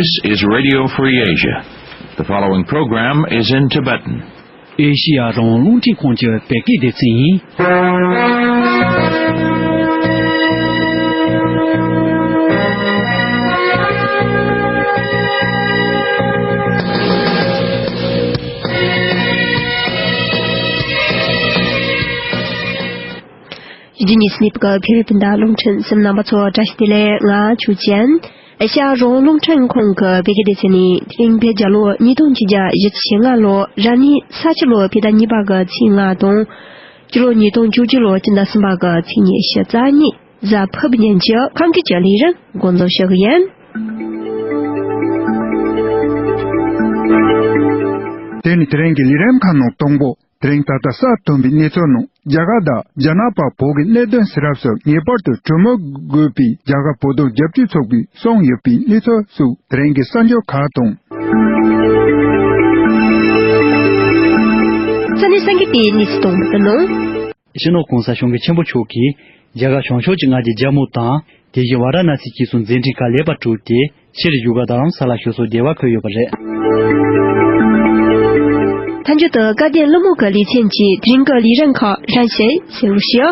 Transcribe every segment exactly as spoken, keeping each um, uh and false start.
This is Radio Free Asia. The following program is in Tibetan. ཨེ་ཤི་ཡ་རང་དབང་རླུང་འཕྲིན་ཁང་གི་བོད་སྐད་སྡེ་ཚན་ཡིན། ཡིན་གྱི་ཉིས་ནིབ་ཀྱི་ཕེ་རི་པིན་ཏ་རླུང་འཕྲིན་གསན་མཁན་རྣམ་པ་ཚོ་བཀྲ་ཤིས་བདེ་ལེགས། ང་ཆུ་ཅན། ཨེ་ཤ་ཡ་རང་དབང་རླུང་འཕྲིན་ཁང་གི་བོད་སྐད་སྡེ་ཚན་ནས་དེ་རིང་བོད་རྒྱལ་ལོ་ཉིས་སྟོང་ཆིག་བརྒྱ་བཞི་བཅུ་ཞེ་ལྔ་ལོ་རབ་གནས་ས་བྱི་ལོ་ཕྱེད་ཀ་གཉིས་པ་གི་ཚེས་ལྔ་དང་། སྤྱི་ལོ་ཉིས་སྟོང་བཅུ་གཅིག་ལོ་སྤྱི་ཟླ་གསུམ་པ་གི་ཚེས་ཉི་ཤུ་རྩ་གཉིས་གཟའ་ཕུར་བུའི་ཉིན་གྱི་ཁམས་སྐད་ཀྱི་ལས་རིམ་འགོ་འཛུགས་ཞུ་གི་ཡིན། དེ་ནི་དེ་རིང་གི་ལས་རིམ་ཁག་ནང་དང་པོ། དེ་རིང་ད་ལྟ་གསར་ཐོན་པའི་གནས་ཚུལ་ནང་རྒྱ་གར་དང་རྒྱ་ནག་བར་བོད་ཀྱི་གནད་དོན་སེལ་ཐབས་སུ་ངེས་པར་དུ་གྲོས་མོལ་དགོས་པའི་རྒྱ་གར་བོད་དོན་རྒྱབ་སྐྱོར་ཚོགས་པས་གསུངས་ཡོད་པའི་གནས་ཚུལ་སོགས་དེ་རིང་གི་གསར་འགྱུར་ཁག་དང་། ས་གནས་གསར་འགྱུར་དེའི་གནས་ཚུལ་དང་པོ་དེ་ནི། སྤྱི་ནོར་༸གོང་ས་༸སྐྱབས་མགོན་ཆེན་པོ་མཆོག་གིས་རྒྱ་གར་བྱང་ཕྱོགས་ཀྱི་མངའ་སྡེ་ཇམ་མུ་དང་། དེ་བཞིན་ཝཱ་ར་ཎ་སི་བཅས་སུ་མཛད་འཕྲིན་ཁག་ལེགས་པར་གྲུབ་སྟེ། ཕྱིར་བཞུགས་སྒར་རྡ་རམ་ས་ལར་བཞུགས་སུ་བདེ་བར་འཁོད་ཡོད་པ་རེད། མཐའ་མཇུག་ཏུ་སྐལ་ལྡན་ཀླུ་མོ་གི་ལེ་ཚན་གྱི་དེ་རིང་གི་ལས་རིམ་ཁག་རིམ་བཞིན་གསན་རོགས་ཞུ།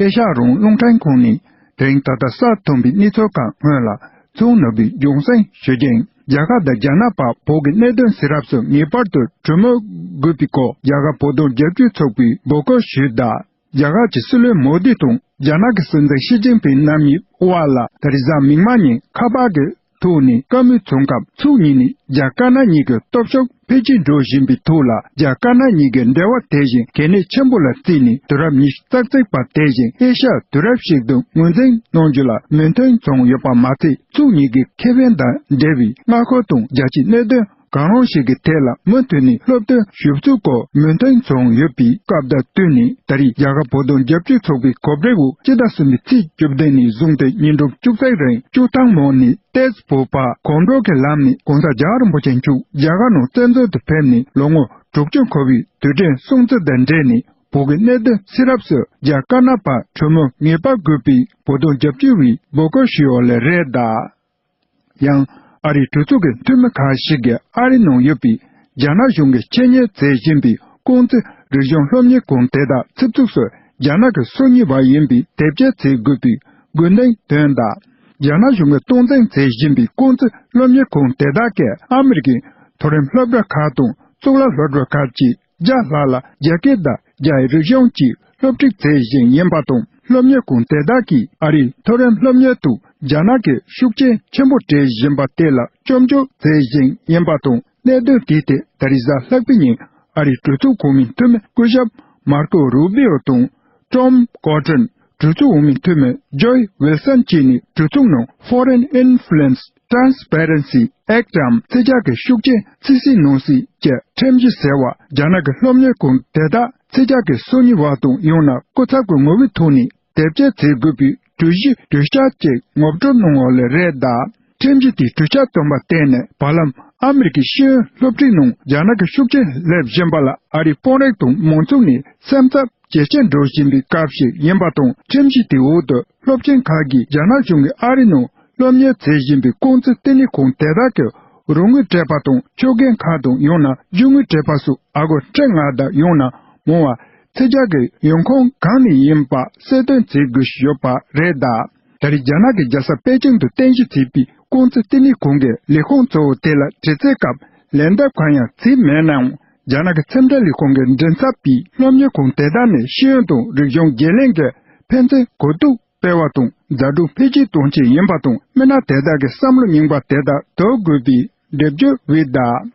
ཨེ་ཤ་ཡ་རང་དབང་རླུང་འཕྲིན་ཁང་ནས་དེ་རིང་ད་ལྟ་གསར་ཐོན་པའི་གནས་ཚུལ་ཁག་སྔོན་ལ་ཚུར་ནུབ་པའི་རྒྱུ་མཚན་ཞུ་རྒྱུ་ཡིན། རྒྱ་གར་དང་རྒྱ་ནག་བར་བོད་ཀྱི་གནད་དོན་སེལ་ཐབས་སུ་ངེས་པར་དུ་གྲོས་མོལ་དགོས་པའི་སྐོར་རྒྱ་གར་བོད་དོན་རྒྱབ་སྐྱོར་ཚོགས་པས་འབོད་སྐུལ་ཞུས་གདའ། རྒྱ་གར་གྱི་སྲིད་བློན་མོ་དི་དང་རྒྱ་ནག་གི་སྲིད་འཛིན་ཞི་ཅིན་ཕིང་རྣམ་གཉིས་དབར་ལ་དེ་རིང་གཟའ་མིག་དམར་ཉིན་ཁ་པར་གྱི་ཐོག་ནས་བཀའ་མོལ་བྱུང་སྐབས་ཕྱོགས་གཉིས་ནས་རྒྱ་དཀར་ནག་གཉིས་ཀྱི་སྟོབས་ཤུགས་འཕེལ་རྒྱས་འགྲོ་བཞིན་པའི་ཐོག་ལ་རྒྱ་དཀར་ནག་གཉིས་ཀྱི་འབྲེལ་བ་དེ་བཞིན་གལ་གནད་ཆེན་པོ་ལ་བརྩིས་ནས་དུས་རབས་ཉི་ཤུ་རྩ་གཅིག་པ་དེ་བཞིན་ཨེ་ཤ་ཡ་དུས་རབས་ཤིག་ཏུ་ངོས་འཛིན་གནང་རྒྱུ་ལ་མོས་མཐུན་བྱུང་ཡོད་པ་མ་ཚད་ཕྱོགས་གཉིས་ཀྱི་ཁེ་ཕན་དང་འབྲེལ་བའི་མངའ་ཁོངས་དང་རྒྱལ་སྤྱིའི་གནད་དོན། གང་རུང་ཞིག་གི་ཐད་ལ་མུ་མཐུད་ནས་སློབ་སྟོན་ཞུ་ཚུལ་སྐོར་མོས་མཐུན་བྱུང་ཡོད་པའི་སྐབས་དང་བསྟུན་ནས་ད་རེས་རྒྱ་གར་བོད་དོན་རྒྱབ་སྐྱོར་ཚོགས་པའི་གོ་སྒྲིག་འོག་སྤྱི་ཟླ་གསུམ་པའི་ཚེས་བཅུ་བདུན་ནས་བཟུང་སྟེ་ཉིན་གྲངས་བཅུ་གཅིག་རིང་སྤྱི་ཐང་མོ་ནས་ཏེས་བོད་བར་གོམ་བགྲོད་ཀྱི་ལམ་ནས་༸གོང་ས་༸རྒྱལ་བ་རིན་པོ་ཆེ་མཆོག་རྒྱ་གར་ནང་བཙན་འཛུལ་དུ་ཕེབས་ནས་ལོ་ངོ་དྲུག་ཅུ་འཁོར་བའི་དུས་དྲན་སྲུང་བརྩི་དང་འབྲེལ་ནས་བོད་ཀྱི་གནད་དོན་སེལ་ཐབས་སུ་རྒྱ་དཀར་ནག་བར་གྲོས་མོལ་ངེས་པར་དགོས་པའི་བོད་དོན་རྒྱབ་སྐྱོར་བའི་འབོད་སྐུལ་ཞུས་ཡོད་ལེ་རེད་གདའ། ཡང་། ཨ་རིའི་གྲོས་ཚོགས་ཀྱི་འཐུས་མི་ཁག་ཞིག་གིས་ཨ་རི་ནང་ཡོད་པའི་རྒྱ་ནག་གཞུང་གིས་ཆེད་གཉེར་མཛད་བཞིན་པའི་ཀུང་ཙི་རིག་གཞུང་སློབ་གཉེར་ཁང་དེ་དག་ཚིག་ཐོ་སོགས་རྒྱ་ནག་གི་སོ་གཉིས་པ་ཡིན་པའི་དེབ་སྐྱེལ་བྱེད་དགོས་པའི་དགོས་འདུན་བཏོན་གདའ། རྒྱ་ནག་གཞུང་གིས་སྟངས་འཛིན་མཛད་བཞིན་པའི་ཀུང་ཙི་སློབ་གཉེར་ཁང་དེ་དག་གིས་ཨ་མི་རི་ཀའི་མཐོ་རིམ་སློབ་གྲྭ་ཁག་དང་གཙུག་ལག་སློབ་གྲྭ་ཁག་བཅས་བརྒྱ་ལྷག་ལ་རྒྱ་སྐད་དང་རྒྱ་ཡི་རིག་གཞུང་བཅས་སློབ་ཁྲིད་མཛད་བཞིན་ཡིན་པ་དང་། སློབ་གཉེར་ཁང་དེ་དག་གིས་ཨ་རིའི་མཐོ་རིམ་སློབ་གཉེར་དུ་རྒྱ་ནག་གི་ཤུགས་རྐྱེན་ཆེན་པོ་སྤྲད་བཞིན་པ་དེ་ལ་སྐྱོན་བརྗོད་མཛད་བཞིན་ཡིན་པ་དང་། གནད་དོན་དེའི་ཐད་ད་རེས་གཟའ་ལྷག་པའི་ཉིན་ཨ་རིའི་གྲོས་ཚོགས་གོང་མའི་འཐུས་མི་སྐུ་ཞབས་མར་ཀོ་རུ་བི་ཨོ་དང་ཀྲོམ་ཀོ་ཀྲན། གྲོས་ཚོགས་འོག་མའི་འཐུས་མི་ཇོའི་ཝིལ་སན་བཅས་ནས་གྲོས་ཚོགས་ནང་Foreign Influence Transparency Act འམ་ཕྱི་རྒྱལ་གྱི་ཤུགས་རྐྱེན་རྩིས་སྤྲོད་གནང་སྲིད་ཀྱི་ཁྲིམས་གཞི་ཟེར་བ་རྒྱ་ནག་གི་སློབ་གཉེར་ཁང་དེ་དག་ཕྱི་རྒྱལ་གྱི་སོ་གཉིས་པ་དང་ཡང་ན་སྐུ་ཚབ་ཀྱི་ངོ་བོའི་ཐོག་ནས་དེབ་སྐྱེལ་བྱེད་དགོས་པའི་གྲོས་གཞི་གྲོས་འཆར་ཅིག་ངོ་སྤྲོད་གནང་ཡོད་ལེ་རེད་གདའ། ཁྲིམས་གཞི་དེའི་གྲོས་འཆར་བཏོན་པ་དེ་ནི་བར་ལམ་ཨ་མི་རི་ཀའི་ཤེས་ཡོན་སློབ་ཁྲིད་ནང་རྒྱ་ནག་གི་ཤུགས་རྐྱེན་སླེབས་བཞིན་པ་ལ་ཨ་རིའི་དཔོན་རིགས་དང་མང་ཚོགས་ནས་སེམས་འཚབ་ཇེ་ཆེར་འགྲོ་བཞིན་པའི་སྐབས་ཤིག་ཡིན་པ་དང་། ཁྲིམས་གཞི་དེའི་འོག་ཏུ་སློབ་ཆེན་ཁག་གིས་རྒྱ་ནག་གཞུང་གིས་ཨ་རི་ནང་སློབ་གཉེར་མཛད་བཞིན་པའི་ཀུང་ཙི་ལྟེ་གནས་ཁང་དེ་དག་གི་རོགས་དངུལ་སྤྲད་པ་དང་ཆོད་གན་ཁག་དང་ཡང་ན་རྒྱུ་དངུལ་སྤྲད་པ་སོགས་ཨ་སྒོར་ཁྲི་ལྔ་དང་ཡང་ན་མང་བ་ཕྱི་རྒྱལ་གྱི་ཡོང་ཁུངས་གང་ནས་ཡིན་པ་གསལ་སྟོན་བྱེད་དགོས་ཡོད་པ་རེད་གདའ། ད་རེས་རྒྱ་ནག་གི་རྒྱལ་ས་པེ་ཅིང་དུ་རྟེན་གཞི་བྱས་པའི་ཀུང་ཙི་ལྟེ་གནས་ཁང་གི་ལས་ཁུངས་གཙོ་བོ་དེ་ལ་དྲི་རྩད་སྐབས་ལན་འདེབས་གང་ཡང་བྱས་མེད་ནའང་། རྒྱ་ནག་གི་ཕྱི་འབྲེལ་ལས་ཁུངས་ཀྱི་མགྲིན་ཚབ་པས་སློབ་གཉེར་ཁང་དེ་དག་ནས་ཤེས་ཡོན་དང་རིག་གཞུང་བརྗེ་ལེན་གྱི་ཕན་ཚུན་གོ་རྟོགས་སྤེལ་བ་དང་མཛའ་གྲོགས་འཕེལ་རྒྱས་གཏོང་ཆེད་ཡིན་པ་དང་། མི་སྣ་དེ་དག་གི་བསམ་བློ་རྙིང་པ་དེ་དག་དོར་དགོས་པའི་འགྲེལ་བརྗོད་འོས་གདའ།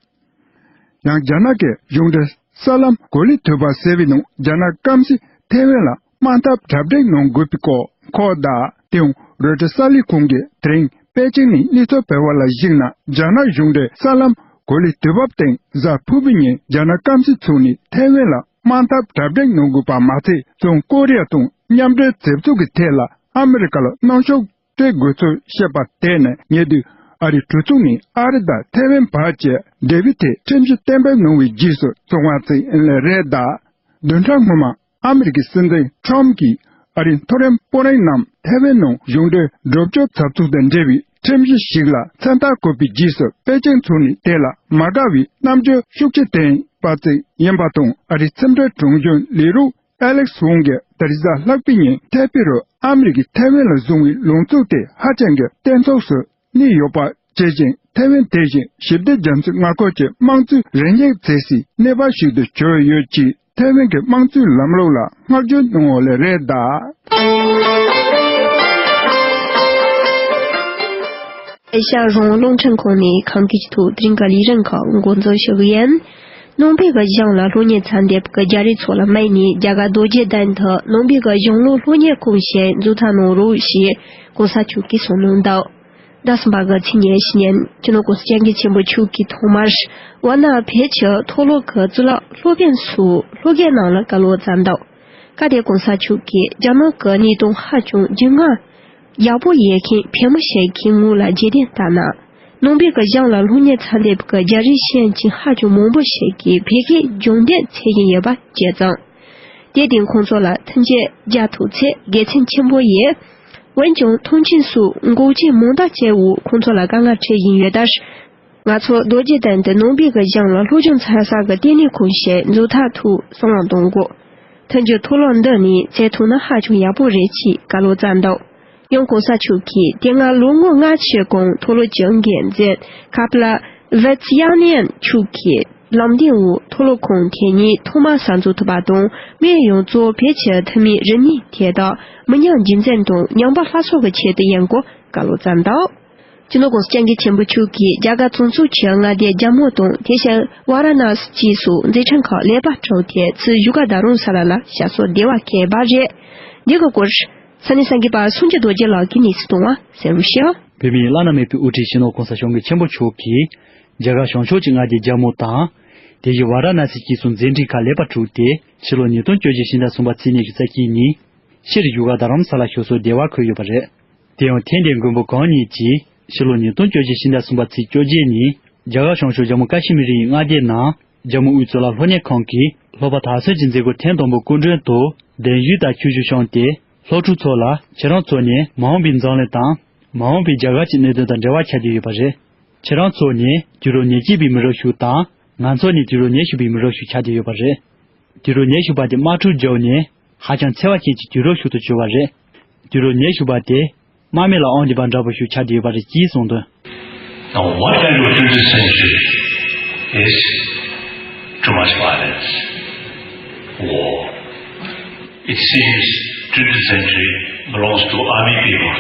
ཡང་རྒྱ་ནག་གི་གཞུང་འབྲེལ་གསར་ལམ་གོ་ལའི་ཐོས་པ་ཟེར་བའི་ནང་རྒྱ་ནག་སྐམ་སའི་ཐའེ་ཝན་ལ་དམག་འཐབ་གྲ་སྒྲིག་གནང་དགོས་པའི་སྐོར་འཁོད་གདའ། དེ་ཡང་རོའི་ཊར་གསར་ལས་ཁང་གིས་དེ་རིང་པེ་ཅིང་ནས་གནས་ཚུལ་སྤེལ་བ་ལ་གཞིགས་ན། རྒྱ་ནག་གཞུང་འབྲེལ་གསར་ལམ་གོ་ལའི་དུས་བབ་སྟེང་གཟའ་ཕུར་བུའི་ཉིན་རྒྱ་ནག་སྐམ་སའི་ཕྱོགས་ནས་ཐའེ་ཝན་ལ་དམག་འཐབ་གྲ་སྒྲིག་གནང་དགོས་པ་མ་ཚད། བྱང་ཀོ་རི་ཡ་དང་མཉམ་འབྲེལ་མཛད་ཚུལ་གྱི་ཐད་ལ་ཨ་མི་རི་ཀ་ལ་གནོན་ཤུགས་སྤྲད་དགོས་ཚུལ་བཤད་པ་དེ་ནི་ཉེ་དུས་ཨ་རིའི་གྲོས་ཚོགས་ནས་ཨ་རི་དང་ཐའེ་ཝན་བར་གྱི་འབྲེལ་བའི་ཐད་ཁྲིམས་གཞི་གཏན་འབེབས་གནང་བའི་རྗེས་སུ་བྱུང་བ་ཞིག་ཡིན་ལེ་རེད་གདའ། བདུན་ཕྲག་སྔོན་མ་ཨ་མི་རི་ཀའི་སྲིད་འཛིན་ཁྲོམ་གྱིས་ཨ་རིའི་མཐོ་རིམ་དཔོན་རིགས་རྣམས་ཐའེ་ཝན་ནང་གཞུང་འབྲེལ་འགྲུལ་སྐྱོད་བྱ་ཚུལ་དང་འབྲེལ་བའི་ ཁྲིམས་གཞི་ཞིག་ལ་མཚན་རྟགས་བཀོད་པའི་རྗེས་སུ་དཔེ་ཅན་ཚོ་ནས་དེ་ལ་མ་དགའ་བའི་རྣམ་འགྱུར་ཤུགས་ཆེ་བསྟན་པ་ཙམ་ཡིན་པ་དང་། ཨ་རིའི་ཕྱི་འབྲེལ་དྲུང་ཆེ་ལས་རོགས་ཨ་ལེག་སི་ཝོང་གིས་དེ་རིང་གཟའ་ལྷག་པའི་ཉིན་ཐེ་པེ་རུ་ཨ་མི་རི་ཀས་ཐེ་ཝན་ལ་བཟུང་བའི་ལངས་ཕྱོགས་དེ་ཧ་ཅང་གི་གཏན་ཚོགས་སུ་གནས་ཡོད་པ་བཅས་ཀྱང་། ཐེ་ཝན་དེ་བཞིན་ཞི་བདེ་རྒྱ་མཚོའི་མངའ་ཁོངས་ཀྱི་དམངས་གཙོའི་རིང་ལུགས་བྱེད་སའི་གནས་བབ་ཞིག་ཏུ་གྱུར་ཡོད་ཅེས་ཐེ་ཝན་གྱི་དམངས་གཙོའི་ལམ་ལུགས་ལ་བསྔགས་བརྗོད་གནང་བ་ལས་རེད་གདའ། ཨེ་ཤ་ཡ་རང་དབང་རླུང་འཕྲིན་ཁང་ནས་ཁམས་སྐད་ཀྱི་ཐོག་དེ་རིང་གི་ལས་རིམ་ཁག་འགོ་འཛུགས་ཞུ་གི་ཡིན། ནང་པའི་གི་གཞུང་ལ་སློབ་གཉེར་མཚམས་འདེབས་ཀྱི་རྒྱ་རིགས་ཚོ་ལ་དམིགས་ནས། རྒྱ་གར་རྡོ་རྗེ་གདན་དུ་ནང་པའི་གི་གཞུང་ལུགས་སློབ་གཉེར་ཁང་ཞིག་འཛུགས་ཐབས་གནང་རོགས་ཞེས་གོང་ས་མཆོག་གིས་གསུངས་གནང་འདུག་ཟླ་གསུམ་པ་གི་ཚེས་ཉེར་བཞི་ཉིན་སྤྱི་ནོར་༸གོང་ས་༸སྐྱབས་མགོན་ཆེན་པོ་མཆོག་གིས་ཐོག་མར་ཝཱ་ཎ་ཕེ་ཆུ་མཐོ་སློབ་ཀྱི་གཙུག་ལག་སློབ་དཔོན་ཚོའི་སློབ་གྲྭའི་ནང་ལ་བཀའ་སློབ་བསྩལ་འདུག་སྐབས་དེར་༸གོང་ས་མཆོག་གིས་རྒྱ་ནག་གི་གནས་སྟངས་ཧ་ཅང་འགྱུར་བ་ཡག་པོ་ཡོད་མཁན་ཕལ་མོ་ཞིག་གི་ངོས་ལ་རྗེས་དྲན་ལྟར་ན། ནང་པའི་གི་གཞུང་ལ་སློབ་གཉེར་མཚམས་འདེབས་ཀྱི་རྒྱ་རིགས་ཤེས་མཁན་ཧ་ཅང་མང་པོ་ཞིག་གིས་བོད་སྐད་སྦྱོང་འདོད་བྱེད་བཞིན་ཡོད་པ་བཅས་དང་། དེ་དང་ཁོང་ཚོ་ལ་མཐུན་རྐྱེན་སྦྱར་ཐུབ་ཚེ་དགེ་མཚན་ཆེན་པོ་ཡོད། འོན་ཀྱང་མཐོང་ཆེན་སོགས་འགོག་རྐྱེན་མང་དག་བྱས་འོག་ཁོང་ཚོ་ལ་དཀའ་ངལ་འཕྲད་བཞིན་ཡོད་སྟབས། ང་ཚོ་རྡོ་རྗེ་གདན་དུ་ནང་པའི་གི་གཞུང་ལ་སློབ་སྦྱོང་འཚོགས་ས་གི་ལྟེ་གནས་ཁང་ཞིག་འཛུགས་ཐབས་ཐོག་བསམ་བློ་གཏོང་དགོས། མཐུན་འགྱུར་མཐོ་སློབ་འདི་ནས་བྱེད་ཐུབ་ན་ཧ་ཅང་ཡག་པོ་རེད་ཅེས་བཀའ་སློབ་བསྩལ་འདུག་ཡང་༸གོང་ས་མཆོག་གིས་དེ་སྔ་ལོ་ངོ་ལྔ་ཕྱི་གོང་མཐོ་སློབ་ཀྱི་འགན་འཛིན་ཁ་པ་ལ་ཝེ་ཙི་ཡ་ནན་མཆོག་གི་ལམ་སྟོན་འོག་མཐོ་སློབ་ཁང་དེ་ཉིད་ཐོག་མར་གསར་འཛུགས་ཐུབ་པ་དང་། མི་ཡོངས་རྫོགས་བོད་ཀྱི་ཐུན་མིན་རིག་གནས་དེ་དག་མི་ཉམས་རྒྱུན་འཛིན་དང་ཉམས་པ་སླར་གསོ་གི་ཆེད་དུ་ཡིན་སྐོར་བཀའ་སློབ་བསྩལ་འདུག་སྤྱི་ནོར་༸གོང་ས་༸སྐྱབས་མགོན་ཆེན་པོ་མཆོག་གིས་རྒྱ་གར་བཙན་བྱོལ་གྱི་མངའ་སྡེ་ཇམ་མུ་དང་། དེ་བཞིན་ཝཱ་ར་ཎ་སི་བཅས་སུ་མཛད་འཕྲིན་ཁག་ལེགས་པར་གྲུབ་སྟེ་ཚུར་བཞུགས་སྒར་རྡ་རམ་ས་ལ་ལ་ཞབས་སོར་བདེ་བར་འཁོད་པ་རེད། འདི་གི་སྐོར་ས་གནས་གསར་འགོད་པ་སངས་རྒྱས་རྡོ་རྗེ་ལགས་ཀྱིས་གནས་ཚུལ་བཏང་བ་གསན་རོགས་ཞུ། བོད་མིའི་བླ་ན་མེད་པའི་དབུ་ཁྲིད་སྤྱི་ནོར་༸གོང་ས་༸སྐྱབས་མགོན་ཆེན་པོ་མཆོག་གིས་རྒྱ་གར་བྱང་ཕྱོགས་ཀྱི་མངའ་སྡེ་ཇམ་མུ་དང་། དེ་བཞིན་ཝཱ་ར་ཎ་སི་བཅས་སུ་མཛད་འཕྲིན་ཁག་ལེགས་པར་གྲུབ་སྟེ། ཕྱི་ལོ་ཉིས་སྟོང་བཅོ་བརྒྱད་ཕྱི་ཟླ་གསུམ་པ་ཚེས་ཉི་ཤུ་རྩ་གཅིག་ཉིན་ཕྱིར་བཞུགས་སྒར་རྡ་རམ་ས་ལ་ཞབས་སོར་བདེ་བར་འཁོད་ཡོད་པ་རེད། དེ་ཡང་ཐེངས་འདིའི་མགོན་པོ་གང་ཉིད་ཀྱིས་ཕྱི་ལོ་ཉིས་སྟོང་བཅོ་བརྒྱད་ཕྱི་ཟླ་གསུམ་པ་ཚེས་བཅོ་བརྒྱད་ཉིན་རྒྱ་གར་བྱང་ཕྱོགས་ཇམ་མུ་ཀ་ཤི་མིར་ཡི་མངའ་སྡེ་ནང་ཇམ་མུ་དབུས་གཙུག་ལག་སློབ་གཉེར་ཁང་གིས་སློབ་པ་དར་སྲོལ་གྱི་མཛད་སྒོ་ཐེངས་དང་པོ་སྐུ་མགྲོན་དུ་གདན་ཞུས་དང་ཆོས་ཞུ་བྱུང་སྟེ། སློབ་ཕྲུག་ཚོ་ལ་ཁྱེད་རང་ཚོ་ནི་མ་འོངས་པའི་འཛམ་གླིང་དང་མ་འོངས་པའི་རྒྱ་གར་གྱི་གནད་དོན་དང་འབྲེལ་བ་ཆགས་ཀྱི་ཡོད་པ་རེད། ཁྱེད་རང་ཚོ་ནི་དུས་རབས་ཉེར་གཅིག་པའི་མི་རབས་ཤིག་དང་། ང་ཚོ་ནི་དུས་རབས་ཉི་ཤུ་པའི་མི་རབས་ཤིག་ཆགས་ཀྱི་ཡོད་པ་རེད། དུས་རབས་ཉི་ཤུ་པ་དེ་དམག་འཁྲུག་བརྒྱབ་ནས་ཧ་ཅང་འཚེ་བ་ཅན་གྱི་དུས་རབས་ཤིག་ཏུ་གྱུར་བ་རེད། དུས་རབས་ཉི་ཤུ་པ་དེ་དམག་མི་ལ་དབང་བསྡུས་པ་འདྲ་པོ་ཞིག་ཆགས་ཀྱི་ཡོད་པ་རེད་ཅེས་གསུངས་དོན། Now, what kind of twentieth century is too much violence, war? It seems twentieth century belongs to army people.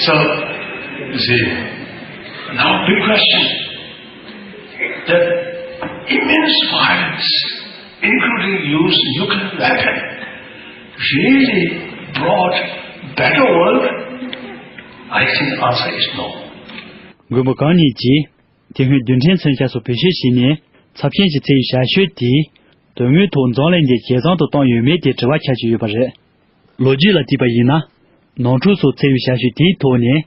So, you see, now big question. That immense violence, including use nuclear weapon, really brought better world? I think the answer is no. མགོན་པོ་གང་ཉིད་ཀྱིས་དེ་སྔོན་རྡུལ་ཕྲན་མཚོན་ཆ་སོགས་བེད་སྤྱོད་བྱས་ནས་ཚབས་ཆེན་གྱི་འཚེ་བའི་བྱ་སྤྱོད་དེས་དོན་དངོས་ཐོག་འཛམ་གླིང་འདི་ཇེ་བཟང་དུ་བཏང་ཡོད་མེད་དེ་དྲི་བ་ཆགས་ཀྱི་ཡོད་པ་རེད། ལོ་རྒྱུས་ལ་བལྟས་པ་ཡིན་ན། ནོར་འཁྲུལ་སོགས་འཚེ་བའི་བྱ་སྤྱོད་དེའི་ཐོག་ནས་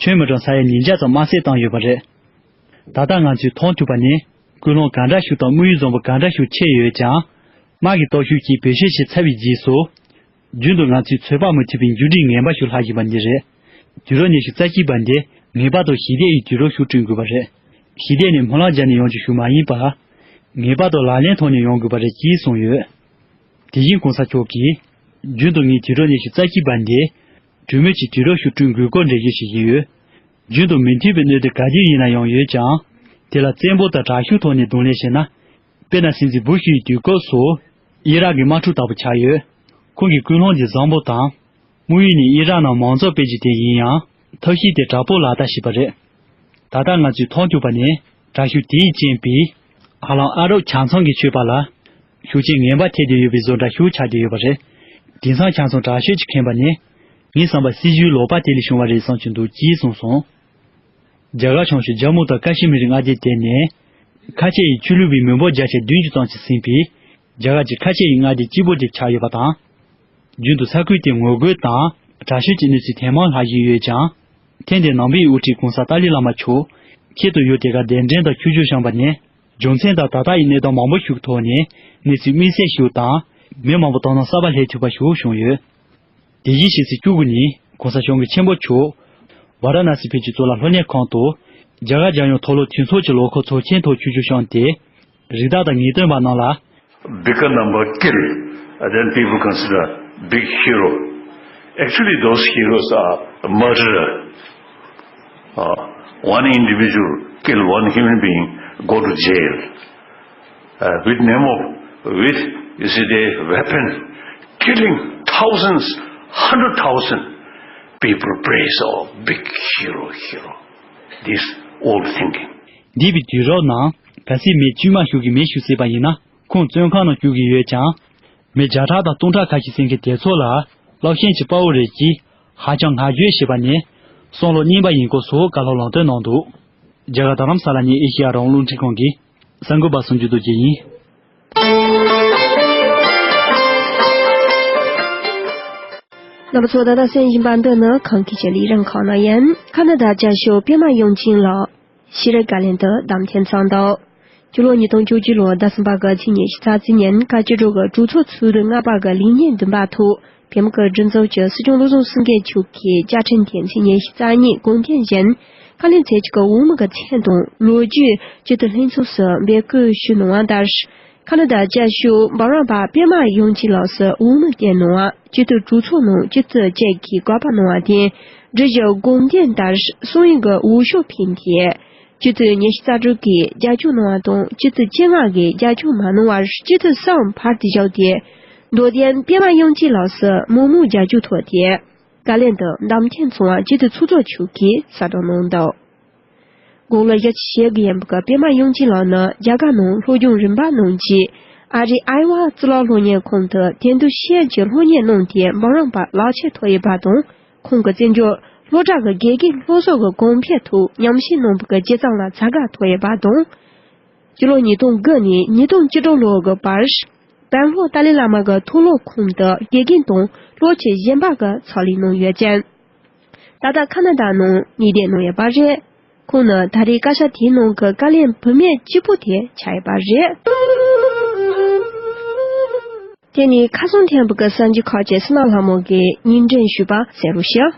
ཁྱོན་མི་གྲངས་ས་ཡ་ཉིས་བརྒྱ་ཙམ་དམར་བསད་བཏང་ཡོད་པ་རེད། ད་ལྟ་ང་ཚོས་མཐོང་ཐུབ་པ་ནི། ཀུན་སློང་གང་འདྲ་ཞིག་དང་དམིགས་ཡུལ་བཟང་པོ་གང་འདྲ་ཞིག་ཁྱེར་ཡོད་ཀྱང་། དམག་གི་སྟོབས་ཤུགས་ཀྱིས་བེད་སྤྱོད་བྱས་ཚར་བའི་རྗེས་སུ། རྒྱུན་དུ་ང་ཚོས་ཚོད་དཔག་མི་ཐུབ་པའི་འགྱུར་འགྲོས་ངན་པ་ཞིག་ལྷག་བཞིན་པ་འདི་རེད། དུས་རབས་ཉི་ཤུ་རྩ་གཅིག་པ་འདི་ངེས་པར་དུ་ཞི་བདེ་ཡི་དུས་རབས་ཤིག་བསྐྲུན་དགོས་པ་རེད། ཞི་བདེ་ནི་སྨོན་ལམ་བརྒྱབ་ནས་ཡོང་རྒྱུ་ཞིག་མ་ཡིན་པར། ངེས་པར་དུ་ལག་ལེན་ཐོག་ནས་ཡོང་དགོས་པ་རེད་ཅེས་གསུངས་ཡོད། དེ་བཞིན་གོང་ས་མཆོག་གིས། རྒྱུན་དུ་ངས་དུས་རབས་ཉི་ཤུ་རྩ་གཅིག་པ་འདི། གྲོས་མོལ་གྱི་དུས་རབས་ཤིག་བསྐྲུན་དགོས་སྐོར་འགྲེལ་བརྗོད་བྱེད་ཀྱི་ཡོད། རྒྱུན་དུ་མི་མཐུན་པའི་གནད་དོན་ག་དུས་ཡིན་ན་ཡང་ཡོད་ཀྱང་། དེ་ལ་བཙན་པོ་དང་དྲག་ཤུགས་ཐོག་ནས་གདོང་ལེན་བྱས་ན། དཔེར་ན་སྲིད་འཛིན་བུ་ཤི་ཡི་དུས་སྐབས་སུ། ཨི་རག་གི་དམག་འཁྲུག་ལྟ་བུ་ཆགས་ཡོད། ཁོང་གི་ཀུན་སློང་འདི་བཟང་པོ་དང་། དམིགས་ཡུལ་ནི་ཨི་རག་ནང་མང་གཙོ་སྤེལ་རྒྱུ་དེ་ཡིན་ཡང་། ཐབས་ཤེས་དེ་དྲག་པོ་ལག་བསྟར་བྱས་པ་རེད། ད་ལྟ་ང་ཚོས་མཐོང་ཐུབ་པ་ནི། དྲག་ཤུགས་དེས་རྐྱེན་པས། ཧ་ལམ་ཨ་རབ་ཆ་ཚང་གི་ཆོས་པ་ལ། ཤུགས་རྐྱེན་ངན་པ་ཐེབས་བསྡད་ཡོད་པའི་བཟོ་འདྲ་ཞིག་ཆགས་བསྡད་ཡོད་པ་རེད། དེང་སང་ཆ་ཚང་དྲག་ཤུགས་ཀྱིས་ཁེངས་པ་ནི། ངའི་བསམ་པར་སྲིད་ཇུས་ལོག་པ་དེ་ལས་བྱུང་བ་རེད་བསམ་གྱི་འདུག་ཅེས་གསུངས་སོང་། རྒྱ་གར་བྱང་ཕྱོགས་ཇམ་མུ་དང་ཀ་ཤི་མིར་གྱི་མངའ་སྡེ་དེ་ནི། ཁ་ཆེ་ཡི་ཆོས་ལུགས་པའི་མི་འབོར་བརྒྱ་ཆ་བདུན་ཅུ་ཙམ་གྱིས་ཟིན་པའི། རྒྱ་གར་གྱི་ཁ་ཆེ་ཡི་མངའ་སྡེ་གཅིག་པུ་དེ་ཆགས་ཡོད་པ་དང་། རྒྱུན་དུ་ས་ཁུལ་དེ་ངོ་རྒོལ་དང་དྲག་ཤུགས་ཀྱི་གནས་ཚུལ་ཐེངས་མང་ལྷག་བཞིན་ཡོད་ཀྱང་། ཐེངས་འདིར་ནང་པའི་དབུ་ཁྲིད་གོང་ས་ཏཱ་ལའི་བླ་མ་མཆོག་ཁྱད་དུ་ཡོད་དེ་གར་གདན་འདྲེན་དང་ཆོས་ཞུ་བྱུང་བ་ནི། རྒྱུ་མཚན་དང་ད་ལྟ་ཡི་གནས་སྟངས་མང་པོ་ཞིག་ཐོག་ནས་གནས་ཚུལ་དམིགས་བསལ་ཞིག་དང་། མི་མང་པོ་དོ་སྣང་གསར་པ་སླེབས་ཐུབ་པ་ཞིག་བྱུང་ཡོད། དེ་བཞིན་ཕྱི་ཚེས་བཅུ་དགུ་ཉིན་གོང་ས་སྐྱབས་མགོན་ཆེན་པོ་མཆོག་ཝཱ་ར་ཎ་སི་བོད་ཀྱི་གཙུག་ལག་སློབ་གཉེར་ཁང་དུ་རྒྱ་གར་རྒྱལ་ཡོངས་མཐོ་སློབ་གྲོས་ཚོགས་ཀྱི་ལོ་འཁོར་ཚོགས་ཆེན་ཐོག་ཆིབས་བསྒྱུར་བསྐྱངས་ཏེ། རིགས་བདག་དང་ངེས་སྟོན་པ་རྣམས་ལ། Bigger number kill, then people consider big hero. Actually, those heroes are murderer. Uh, one individual kill one human being, go to jail. Uh, with name of, with, you see, the weapon, killing thousands, hundred thousand people praise, "Oh, big hero, hero." This old thinking. འདས་པའི་དུས་རབས་ནང་གལ་སྲིད་མི་དཀྱུས་མ་ཞིག་གིས་མི་ཞིག་བསད་པ་ཡིན་ན་ཁོང་བཙོན་ཁང་ནང་བཅུག་གི་ཡོད་ཀྱང་། མི་བརྒྱ་ཕྲག་དང་སྟོང་ཕྲག་ཁ་ཤས་བཙོན་མཁན་དེ་ཚོ་ལ་སློབ་ཆེན་གྱི་དཔའ་བོ་རེད་ཅེས་ཧ་ཅང་བསྔགས་བརྗོད་བྱས་པ་ནི་བསམ་བློ་རྙིང་པ་ཡིན་སྐོར་སོགས་བཀའ་སློབ་ལམ་སྟོན་གནང་འདུག་རྒྱ་གར་རྡ་རམ་ས་ལ་ནས་ཨེ་ཤེ་ཡ་རང་དབང་རླུང་འཕྲིན་ཁང་གི་གསར་འགོད་པ་སུམ་ཅུ་རྡོ་རྗེ་ཡིན། རྣམ་པ་ཚོ་ད་ལྟ་གསན་བཞིན་པ་འདི་ནི་ཁམས་སྐད་ཀྱི་ལས་རིམ་ཁག་ནང་ཡིན། ཁ་ན་ཌ་རྒྱལ་ཤོག་པད་མ་ཡོངས་ཅན་ལགས། ཤེས་རིག་བཀའ་ལན་དུ་བདམས་ཐོན་ཚང་དོ། སྤྱི་ལོ་ཉིས་སྟོང་བཅུ་གཅིག་ལོ་ཟླ་གསུམ་པ་གི་ཚེས་ཉི་ཤུ་རྩ་གཅིག་ཉིན་བཀའ་སྤྱི་ཁྲོད་ཀྱི་གྲོས་ཚོགས་ཚོགས་དུས་ལྔ་པ་གི་ལས་ཉིན་བདུན་པ་ཐོག་བོད་མི་གི་སྒྲིག་འཛུགས་ཀྱི་སྲིད་སྐྱོང་བློ་བཟང་སེང་གེ་མཆོག་གིས་བཅའ་ཁྲིམས་དེ་ཚེས་ཉི་ཤུ་རྩ་གཉིས་དགོངས་དོན་བཞིན་བཀའ་བློན་ཚོས་ཀྱི་འོས་མི་གི་མཚན་དང་ལོ་རྒྱུས་སྤྱི་འཐུས་ལྷན་ཚོགས་སུ་འབོད་སྐུལ་ཞུས་གནང་བ་ལྟར། ཁ་ན་ཌ་རྒྱལ་ཤོག་འབུམ་རམས་པ་པད་མ་ཡོངས་ཅན་ལགས་སུ་འོས་མི་བཏོན་གནང་བ་སྤྱི་འཐུས་གྲོས་ཚོགས་ནང་སྤྱི་འཐུས་བཅས་ཀྱིས་དགག་པ་གནང་བ་དེ་སྒྲིག་གཞི་དགོངས་དོན་ལྟར་གསུང་ཡིག་གི་འོས་ཤོག་འཕེན་ཏེ། སྤྱི་འཐུས་ཉི་ཤུ་རྩ་དྲུག་གིས་རྒྱབ་སྐྱོར་གནང་བ་དང་སྤྱི་འཐུས་བཅོ་ལྔ་གིས་རྒྱབ་སྐྱོར་མ་གནང་བར་སྤྱི་འཐུས་གསུམ་བར་དུ་བཞག་སྟེ། མདོ་དོན་པད་མ་ཡོངས་ཅན་ལགས་སུ་མང་མོས་རྒྱབ་སྐྱོར་ཐོབ་སྟེ། བཀའ་བློན་དུ་བདམས་ཐོན་སོང་བ་སྤྱི་འཐུས་ཚོགས་གཙོ་མཆོག་གིས་གསལ་བསྒྲགས་གནང་འདུག་དགུང་ལོ་བཞི་བཅུ་ཞེ་དགུ་ཡིན་པའི་པད་མ་ཡོངས་ཅན་ལགས་ནི་རྒྱ་གར་ནང་སློབ་སྦྱོང་རིམ་པ་གནང་རྗེས། ཨ་རིའི་ཨའི་ཝ་གཙུག་ལག་སློབ་གཉེར་ཁང་དུ་དེང་དུས་ཤེས་ཡོན་གྱི་སློབ་གཉེར་གནང་སྟེ་འབུམ་རམས་པ་ལག་ཁྱེར་ཐོབ་ཡོད་པ་དང་། ཁོང་གི་བརྩི་འཇོག་སློབ་གྲྭ་གི་དགེ་རྒན་སློབ་གསོ་གི་གོང་འཕེལ་ཐོག་ཉམས་ཞིབ་གནང་བའི་སྤྱི་བཏང་ལ་བྱ་དགའ་ཐོབ་ཡོད་པ་དང་། སྤྱི་ལོ་ཉིས་སྟོང་དགུ་ནས་ཉིས་སྟོང་བཅུ་དྲུག་ལོ་གི་བར། བན་ལྷོ་ཏཱ་ལའི་བླ་མ་གི་མཐོ་སློབ་ཁང་དུ་དགེ་རྒན་དང་སློབ་སྤྱི་གཞན་པ་གི་ཕྱག་ལས་གནང་ཡོད་ཅིང་། ད་ལྟ་ཁ་ན་ཌ་ནང་གནས་སྡོད་གནང་ཡོད་པ་རེད། ཁོང་ནི་ད་རེས་བཀའ་ཤག་དེའི་ནང་གི་བཀའ་བློན་བུད་མེད་གཅིག་པུ་དེ་ཆགས་ཡོད་པ་རེད། དེ་ནས་ཁ་སང་ཐོན་པའི་གསར་འགྱུར་ཁག་ཅིག་སི་མ་ལྷ་མོ་གིས་སྙན་སྒྲོན་ཞུས་པ་གསན་རོགས་ཞུ།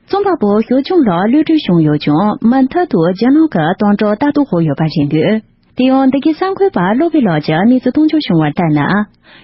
རྩོམ་པ་པོ་ཞའོ་ཅུང་ལགས་གློད་གྲོལ་བྱུང་ཡོད་ཀྱང་མུ་མཐུད་དུ་རྒྱ་ནག་གི་དམ་དྲག་ལྟ་རྟོག་འོག་ཡོད་པ་རེད་འདུག་དེ་ཡང་འདི་གའི་གསར་འགོད་པ་བློ་བྷེ་ལགས་ཀྱིས་གནས་ཚུལ་གཏོང་ཕྱོགས་བྱུང་བར་ལྟར་ན།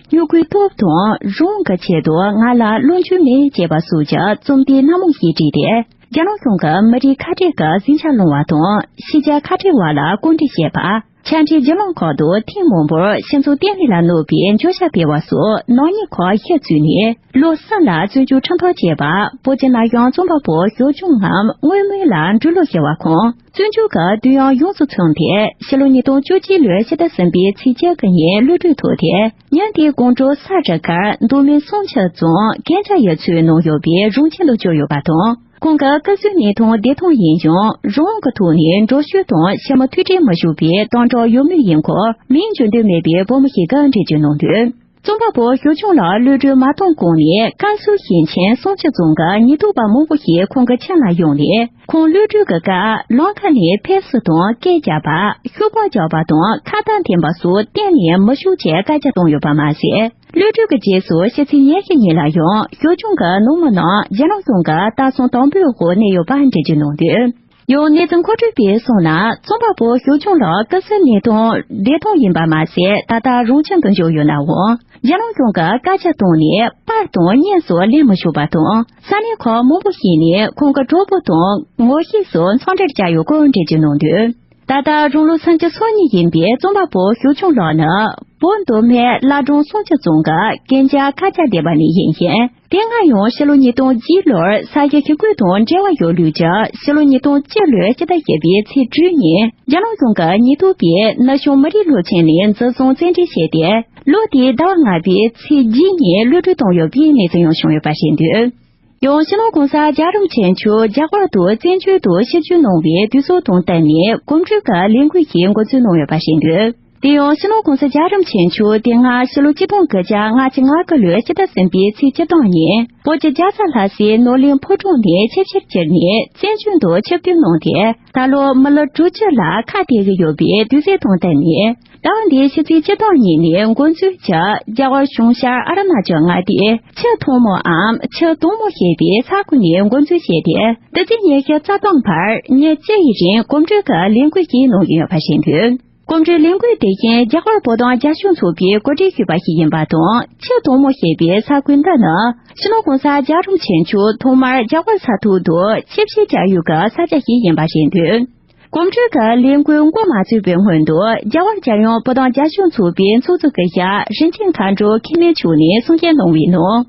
སྨྱུ་གུའི་སྟོབས་དང་རང་དབང་གི་ཆེད་དུ་ང་ལ་བློ་འགྱོད་མེད་ཅེས་པ་སོགས་ཀྱི་རྩོམ་དེབ་སྣ་མང་ཞིག་བྲིས་ཏེ། རྒྱ་ནག་གཞུང་གི་མི་རིགས་ཁ་བྲལ་གྱི་ཟིང་ཆ་སློང་བ་དང་ཕྱི་རྒྱལ་ཁ་བྲལ་བ་ལ་སྐུར་འདེབས་བྱེད་པ། ཆ་འཕྲིན་བརྒྱུད་ལམ་ཁག་ཏུ་ཐེངས་མང་པོར་ཕྱི་ཚུལ་བརྟན་ལྷིང་ལ་གནོད་པའི་བརྗོད་བྱ་སྤེལ་བ་སོགས་ནག་ཉེས་ཁག་ཤོད་བཅུག་ནས་ལོ་གསུམ་ལ་བཙོན་འཇུག་ཁྲིམས་ཐག་བཅད་པ། བོད་ཀྱི་ན་གཞོན་རྩོམ་པ་པོ་ཞའོ་ཅུང་ངམ་དངོས་མིང་ལ་འབྲི་ཀློག་ཞུ་བ་ཁོང་། བཙོན་འཇུག་གི་དུས་ཡུན་ཡོངས་སུ་ཚང་སྟེ་ཕྱི་ལོ་ཉིས་སྟོང་བཅུ་གཅིག་ལོའི་ཕྱི་ཟླ་གསུམ་པའི་ཚེས་བཅུ་དགུ་ཉིན་གློད་གྲོལ་ཐོབ་སྟེ། ཉིན་དེའི་དགོང་དྲོ་ས་རུ་ཁར་མདོ་སྨད་བསང་ཆུ་རྫོང་གན་ཇ་ཡུལ་ཚོའི་ནང་ཡོད་པའི་རུམ་ཆེན་དུ་བསྐྱོད་ཡོད་པ་དང་། ཁོང་གི་སྐུ་གཟུགས་ནི་ཐང་བདེ་ཐང་ཡིན་ཀྱང་རང་དབང་གི་ཐོག་ནས་འགྲོ་སྐྱོད་དང་ཕྱི་མི་ཐུག་འཕྲད་མི་བྱུང་བའི་དམ་དྲག་ཡོད་མུས་ཡིན་སྐོར་མིང་བརྗོད་འདོད་མེད་པའི་བུ་མོ་ཞིག་གིས་འགྲེལ་བརྗོད་གནང་དོན། རྩོམ་པ་པོ་ཞའོ་ཅུང་ལགས་གློད་གྲོལ་མ་གཏོང་གོང་ནས་ཀན་སུའུ་ཞིང་ཆེན་བསང་ཆུ་རྫོང་གི་ཉེན་རྟོག་པ་མང་པོ་ཞིག་ཁོང་གི་ཁྱིམ་ལ་ཡོང་ནས་ཁོང་གློད་གྲོལ་གྱི་སྐབས་ལམ་ཁ་ནས་ཕེབས་བསུ་དང་སྐད་རྒྱབ་པ། ཤོག་སྒོར་རྒྱག་པ་དང་ཁ་བཏགས་འཐེན་པ་སོགས་གཏན་ནས་མི་ཞུགས་ཅེས་བཀའ་རྒྱ་བཏང་ཡོད་པ་མ་ཟད། གློད་གྲོལ་གྱི་རྗེས་སུ་ཕྱི་ཚེས་ཉེར་བཞི་ཉིན་ལ་ཡང་ཞའོ་ཅུང་གི་ནང་མི་རྣམས་རྒྱ་ནག་གཞུང་གི་ལྟ་སྲུང་དམ་པོའི་འོག་གནས་ཡོད་པ་འགྲེལ་བརྗོད་གནང་དོན། ཡང་གནས་ཚུལ་མཁོ་སྤྲོད་པས་གསུངས་ན། རྩོམ་པ་པོ་ཞའོ་ཅུང་ལགས་སྐུ་སྲོག་ནས་ཐོན་བདེ་ཐང་ཡིན་པ་མ་ཟད། ད་ལྟ་རང་ཁྱིམ་དུ་འབྱོར་ཡོད་ནའང་། རྒྱ་ནག་གཞུང་གི་བཀའ་རྒྱ་བཏང་ནས་པར་དང་བརྙན་སོགས་ལེན་མི་ཆོག་པ་དང་། ས་གནས་ཁག་མང་པོ་ཞིག་ནས་ཁོང་གི་གྲོགས་པོ་དང་ངོ་ཤེས་སོགས་འཚམས་འདྲིར་བཅར་ཡོད་སྐོར་འགྲེལ་བརྗོད་གནང་དོན། ད་ལྟ་རང་ལོ་སུམ་ཅུ་སོ་གཉིས་ཡིན་པའི་རྩོམ་པ་པོ་ཞའོ་ཅུང་ལགས་ནི་བོད་མདོ་སྨད་བླ་བྲང་བསང་ཆུ་རྫོང་གི་གན་ཇ་ཁ་ཇ་སྡེ་བ་ནས་ཡིན་ཞིང་། དེ་སྔ་ཡང་ཕྱི་ལོ་ཉིས་སྟོང་བརྒྱད་ལོར་ས་གཞི་ཞི་རྒོལ་དང་འབྲེལ་བ་ཡོད་ལུགས་ཀྱི་ཕྱི་ལོ་ཉིས་སྟོང་བཅུ་ལོའི་ཕྱི་ཟླ་བཞི་པའི་ཚེས་དྲུག་ཉིན་རྒྱ་ནག་གཞུང་གི་ཉེན་རྟོག་པས་ནུབ་བྱང་མི་རིགས་སློབ་ཆེན་ནས་འཛིན་བཟུང་བཙན་ཁྲིད་བྱས་ཏེ། ལོ་དེའི་ཟླ་བ་ལྔ་པའི་ཚེས་བརྒྱད་ཉིན་གློད་གྲོལ་བཏང་ཡོད་པའི་གནས་ཚུལ་ཡང་བྱུང་ཡོད་པ་རེད་འདུག་ཡང་སྤྱི་ནོར་གོང་ས་རྒྱལ་བ་རིན་པོ་ཆེ་མཆོག་རྒྱ་གར་དུ་བཙན་བྱོལ་དུ་ཆིབས་བསྒྱུར་གནང་བའི་དུས་ཚོད་དང་བསྟུན་ནས་གོམ་བགྲོད་ཀྱི་ལས་འགུལ་ཞིག་འགོ་འཛུགས་གནང་ཡོད་པ་རེད་འདུག་དེ་ཡང་སྤྱི་ནོར་༸གོང་ས་༸རྒྱལ་བ་རིན་པོ་ཆེ་མཆོག་དེ་སྔ་ཕྱི་ལོ་ཆིག་སྟོང་དགུ་བརྒྱ་ལྔ་བཅུ་ང་དགུ་ལོའི་ཕྱི་ཟླ་གསུམ་པའི་ཚེས་བཅུ་སྟོང་ཉིན་བོད་ཀྱི་རྒྱལ་ས་ལྷ་སའི་ནོར་གླིང་ཕོ་བྲང་ནས་ཆིབས་ཞལ་ཁྱེར་ནས་བཙན་བྱོལ་དུ་ཆིབས་བསྒྱུར་གནང་སྟེ། ད་ལོ་མི་ལོ་དྲུག་ཅུ་ལ་ཁ་གཏད་ཀྱི་ཡོད་པའི་དུས་ཚོད་དང་བསྟུན་ནས། ཟླ་བ་འདིའི་ཕྱི་ཚེས་བཅུ་སྟོང་ཉིན་ནས་འགོ་འཛུགས་ཀྱིས་རྒྱ་གར་གཞུང་ཤར་ཨ་རུ་ན་ཅལ་མངའ་སྡེའི་ཆུ་ཐོག་མོའམ་ཆུ་དྭངས་མོ་ཞེས་པའི་ས་ཁུལ་ནས་འགོ་འཛུགས་བྱས་ཏེ། ཟླ་བ་འདིའི་ཕྱི་ཚེས་བཅུ་སྟོང་བར་ཉིན་གཅིག་ཡི་རིང་གོམ་བགྲོད་ཀྱི་ལས་འགུལ་ཞིག་གནང་གི་ཡོད་པ་ཞིག་འདུག་གོམ་བགྲོད་ལས་འགུལ་དེ་བཞིན་རྒྱ་གར་བོད་དོན་རྒྱབ་སྐྱོར་ཚོགས་པས་གོ་སྒྲིག་ཞུས་པ་ཞིག་ཡིན་པ་དང་། ཆུ་དྭངས་མོ་ཞེས་པའི་ས་ཁུལ་འདི་ནི་སྤྱི་ནོར་༸གོང་ས་༸རྒྱལ་བ་རིན་པོ་ཆེ་མཆོག་ཐོག་མར་རྒྱ་གར་ས་ཐོག་ཏུ་ཆིབས་ཞལ་བཅར་ཡུལ་གྱི་ས་ཆ་ཞིག་ཡིན་པ་རེད་འདུག་གོམ་བགྲོད་ཀྱི་ལས་འགུལ་འགོ་མ་ཚུགས་པའི་སྔོན་དུ། རྒྱལ་བ་རྒྱལ་ཡུམ་བོད་དོན་རྒྱབ་སྐྱོར་ཚོགས་པའི་ཚོགས་གཙོ་སྐུ་ཞབས་རིན་ཆེན་མཁའ་འགྲོ་འཁྱིལ་མེད་མཆོག་ནས་གསུང་བཤད་གནང་བའི་ནང་།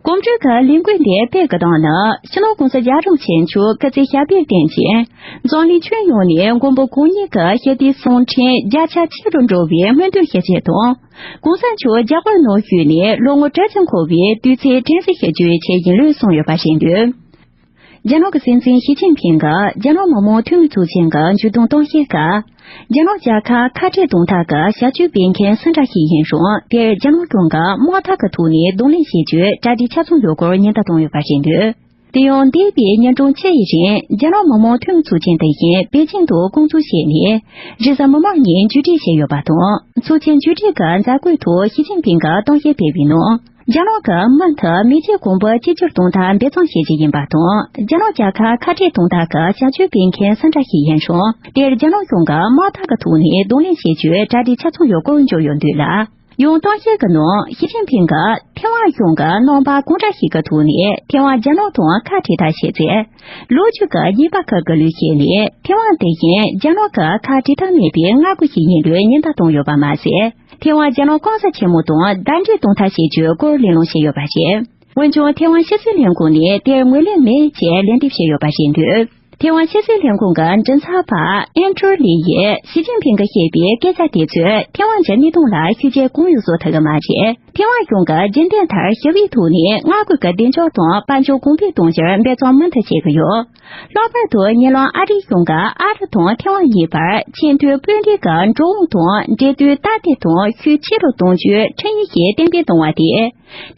གོམ་བགྲོད་ཀྱི་ལས་འགུལ་འདི་སྤེལ་དགོས་དོན་ནི། སྤྱི་ནོར་༸གོང་ས་༸རྒྱལ་བ་རིན་པོ་ཆེ་མཆོག་སྐུ་ཚེ་ཞབས་པད་བརྟན་ཅིང་། འཛམ་གླིང་ཁྱོན་ཡོངས་ནས་མགོན་པོ་གང་ཉིད་ཀྱི་ཞི་བདེའི་གསུང་འཕྲིན་རྒྱ་ཆེ་ཆེ་རུ་འགྲོ་བའི་སྨོན་འདུན་ཞུ་ཆེད་དང་། གོང་ས་མཆོག་རྒྱ་གར་ནང་བཞུགས་ནས་ལོ་ངོ་དྲུག་ཅུ་འཁོར་བའི་དུས་ཚེས་དྲན་གསོ་ཞུ་རྒྱུའི་ཆེད་ཡིན་ལུགས་གསུངས་ཡོད་པ་རེད་འདུག་རྒྱ་ནག་གི་སྲིད་འཛིན་ཞི་ཅིན་ཕིང་གིས་རྒྱ་ནག་མི་དམངས་འཐུས་མི་ཚོགས་ཆེན་གྱི་མཇུག་བསྡོམས་གཏམ་བཤད་སྐབས། རྒྱ་ནག་རྒྱལ་ཁབ་ཁ་བྲལ་གཏོང་ཐབས་ཀྱི་བྱ་སྤྱོད་སྤེལ་མཁན་སུ་འདྲ་ཞིག་ཡིན་རུང་། དེར་རྒྱ་ནག་གཞུང་གིས་དམག་འཐབ་ཀྱི་ཐོག་ནས་གདོང་ལེན་བྱེད་རྒྱུའི་གྲ་སྒྲིག་ཆ་ཚང་ཡོད་སྐོར་ཉེན་བརྡ་བཏང་ཡོད་པ་རེད་འདུག་དེ་ཡང་འདས་པའི་ཉིན་གྲངས་བཅུ་ཡི་རིང་། རྒྱ་ནག་མི་དམངས་འཐུས་མི་ཚོགས་ཆེན་དེ་བཞིན་པེ་ཅིང་དུ་བསྐོང་ཚོགས་བྱས་ནས། རེས་གཟའ་མིག་དམར་ཉིན་མཇུག་སྒྲིལ་བྱས་ཡོད་པ་དང་། ཚོགས་ཆེན་མཇུག་སྒྲིལ་གྱི་མཛད་སྒོའི་ཐོག་ཞི་ཅིན་ཕིང་གིས་གཏམ་བཤད་སྤེལ་བའི་ནང་། རྒྱ་ནག་གི་མུ་མཐུད་མེས་རྒྱལ་གོང་བུ་གཅིག་གྱུར་གཏོང་ཐབས་འབད་བརྩོན་བྱེད་རྒྱུ་ཡིན་པ་དང་། རྒྱ་ནག་རྒྱལ་ཁབ་ཁ་བྲལ་གཏོང་ཐབས་ཀྱི་བྱ་སྤྱོད་སྤེལ་མཁན་སུ་འདྲ་ཞིག་ཡིན་རུང་། དེར་རྒྱ་ནག་གཞུང་གིས་དམག་འཐབ་ཀྱི་ཐོག་ནས་གདོང་ལེན་བྱེད་རྒྱུའི་གྲ་སྒྲིག་ཆ་ཚང་ཡོད་སྐོར་བརྗོད་ཡོད་འདུག་ལ། ཡང་གཏམ་བཤད་ཀྱི་ནང་ཞི་ཅིན་ཕིང་གིས་ཐེ་ཝན་གཞུང་གིས་རྣམ་པ་གང་འདྲ་ཞིག་གི་ཐོག་ནས་ཐེ་ཝན་རྒྱ་ནག་དང་ཁ་བྲལ་ཐབས་བྱས་ཚེ། ལོ་རྒྱུས་ཀྱི་རྙེད་པ་ཁག་གི་ལུགས་བྱས་ནས། ཐེ་ཝན་དེ་བཞིན་རྒྱ་ནག་གི་ཁ་བྲལ་ཐབས་མེད་པའི་མངའ་ཁུལ་ཞིག་ཡིན་ལུགས་ཉེན་བརྡ་བཏང་ཡོད་པ་མ་ཟད། ཐེ་ཝན་རྒྱ་ནག་གོང་ས་ཆེན་མོ་དང་ཟླ་སྒྲིལ་གཏོང་ཐབས་བྱེད་རྒྱུའི་སྐོར་གླེང་སློང་བྱས་ཡོད་པ་རེད། འོན་ཀྱང་ཐེ་ཝན་ཕྱི་སྲིད་ལས་ཁུངས་ནས་དེར་ངོས་ལེན་མེད་ཅེས་ལན་འདེབས་བྱས་ཡོད་པ་རེད་འདུག་ཐེ་ཝན་ཕྱི་སྲིད་ལས་ཁུངས་ཀྱི་མགྲིན་ཚབ་པ་ཨན་ཀྲོ་ལི་ཡིས་ཞི་ཅིན་ཕིང་གིས་བཤད་པའི་སྐད་ཆ་དེ་ཚོས་ཐེ་ཝན་གྱི་གནས་སྟངས་ལ་ཤུགས་རྐྱེན་གང་ཡང་བཟོ་ཐུབ་ཀྱི་མ་རེད། ཐེ་ཝན་གཞུང་གིས་རྒྱུན་ལྡན་ལྟར་ཞི་བའི་ཐོག་ནས་མངའ་ཁུལ་གྱི་བདེ་འཇགས་དང་དཔལ་འབྱོར་གོང་འཕེལ་གཏོང་རྒྱུར་འབད་བརྩོན་མུ་མཐུད་བྱེད་ཀྱི་ཡོད། ལྷག་པར་དུ་ཉེ་ལམ་ཨ་རིའི་གཞུང་གིས་ཨ་རི་དང་ཐེ་ཝན་གཉིས་བར་ཆེས་མཐོའི་དཔོན་རིགས་ཀྱི་འགྲོ་འོང་དང་འབྲེལ་མཐུད་སྟབས་བདེ་དང་ཤུགས་ཆེ་རུ་གཏོང་རྒྱུའི་ཁྲིམས་ཡིག་ཞིག་གཏན་འབེབས་གཏོང་བ་དེས།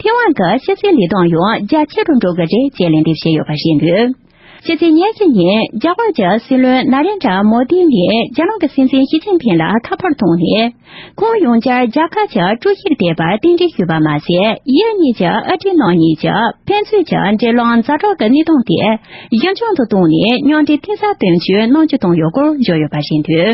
ཐེ་ཝན་གྱི་ཕྱི་སྲིད་ལས་དོན་ཡང་རྒྱ་ཆེ་རུ་འགྲོ་གི་རེད་ཅེས་ལན་འདེབས་བྱས་ཡོད་པ་རེད་འདུག་ཕྱི་ཚེས་ཉེར་བཞི་ཉིན་རྒྱ་གར་གྱི་སྲིད་བློན་ན་རེན་དྲ་མོ་དི་ནས་རྒྱ་ནག་གི་སྲིད་འཛིན་ཞི་ཅིན་ཕིང་ལ་ཁ་པར་བཏང་ནས། ཁོང་ཡང་བསྐྱར་རྒྱལ་ཁབ་ཀྱི་ཀྲུའུ་ཞིར་ཕེབས་པར་རྟེན་འབྲེལ་ཞུས་པ་མ་ཟད། ཡུལ་གཉིས་ཀྱི་དབུ་ཁྲིད་རྣམ་གཉིས་ཀྱི་ཕན་ཚུན་གྱི་འབྲེལ་ལམ་ཛ་དྲག་གི་གནས་སྟངས་དེ་གཞི་འཁྱོངས་སུ་བཏང་ནས། མཉམ་འབྲེལ་མཐུན་གསར་བཏོན་རྒྱུའི་གནང་སྒྱུར་བཏང་ཡོད་སྐོར་བརྗོད་ཡོད་པ་རེད་འདུག་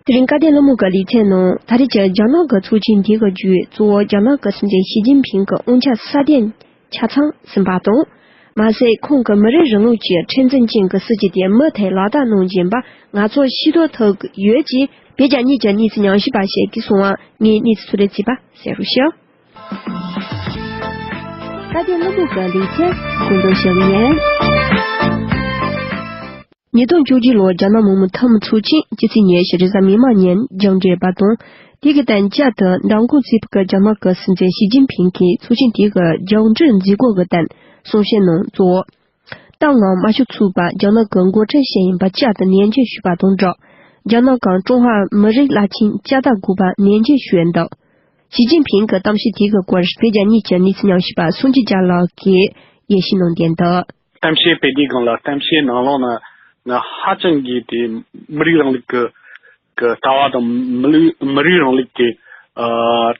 དེ་རིང་བཀའ་བསྟན་སློབ་མ་གི་ལེ་ཚན་ནང་། ད་རེས་ཀྱི་རྒྱ་ནག་གི་ཚོགས་ཆེན་འདི་གི་བརྒྱུད། གཙོ་བོ་རྒྱ་ནག་གི་སྲིད་འཛིན་ཞི་ཅིན་ཕིང་གི་དབང་ཆ་སྲ་བརྟན་ཆ་ཚང་ཟིན་པ་དང་། མ་ཟད་ཁོང་གི་མི་རིགས་རིང་ལུགས་ཀྱི་མཁྲེགས་འཛིན་ཅན་གྱི་སྲིད་ཇུས་དེ་མུ་མཐུད་ལག་བསྟར་གནང་བཞིན་པ་ང་ཚོ་ཤེས་རྟོགས་ཐུབ་ཡོད་ཅེས་བོད་རྒྱ་གཉིས་ཀྱི་གནས་ཚུལ་ཉམས་ཞིབ་པ་ཞིག་གིས་གསུངས་པ། ངས་གནས་ཚུལ་ཚུར་ལེན་བྱས་པ་གསན་རོགས་ཞུ། བཀའ་བསྟན་སློབ་ཕྲུག་གི་ལེ་ཚན་གོ་འདོན་ཞུ་གི་ཡིན། ཉིས་སྟོང་བཅུ་གཅིག་ལོའི་རྒྱ་ནག་མི་དམངས་འཐུས་མི་ཚོགས་ཆེན་སྤྱི་ཚེས་ཉེར་བཞི་རེས་གཟའ་མིག་དམར་ཉིན་མཇུག་སྒྲིལ་བ་དང་། དེ་གི་སྟེང་བསྐྱར་དུ་མདང་དགོང་རྩིས་པ་གི་རྒྱ་ནག་གི་སྲིད་འཛིན་ཞི་ཅིན་ཕིང་གིས་ཚོགས་ཆེན་དེ་གི་མཇུག་སྒྲིལ་མཛད་སྒོ་གི་སྟེང་གསུང་བཤད་གནང་གཙོ་བོ། ཏང་ངམ་དམར་ཤོག་ཚོགས་པ་རྒྱ་ནག་གི་འགོ་ཁྲིད་ཞིག་ཡིན་པ་བསྐྱར་དུ་ནན་བརྗོད་ཞུས་པ་དང་སྦྲགས། རྒྱ་ནག་གམ་ཀྲུང་ཧྭ་མི་རིགས་རླབས་ཆེན་བསྐྱར་དར་དགོས་པ་ནན་བརྗོད་ཞུས་འདུག་ཞི་ཅིན་ཕིང་གི་གཏམ་བཤད་དེ་གི་སྐོར་བོད་རྒྱ་གཉིས་ཀྱི་གནས་ཚུལ་ཉམས་ཞིབ་པ་སངས་རྒྱས་རྒྱ་ལགས་ཀྱིས་ཡིད་ཆེས་གནང་གི་འདུག་གཏམ་བཤད་སྤེལ་དུས་སྒང་ལ། གཏམ་བཤད་ནང་ལོགས་ན་ང་ཧ་ཅང་གི་དེ་མི་རིགས་རིང་ལུགས་ཀྱི་ཀྱི་ལྟ་བ་དང་། མི་ལུགས་མི་རིགས་རིང་ལུགས་ཀྱི་ཨ་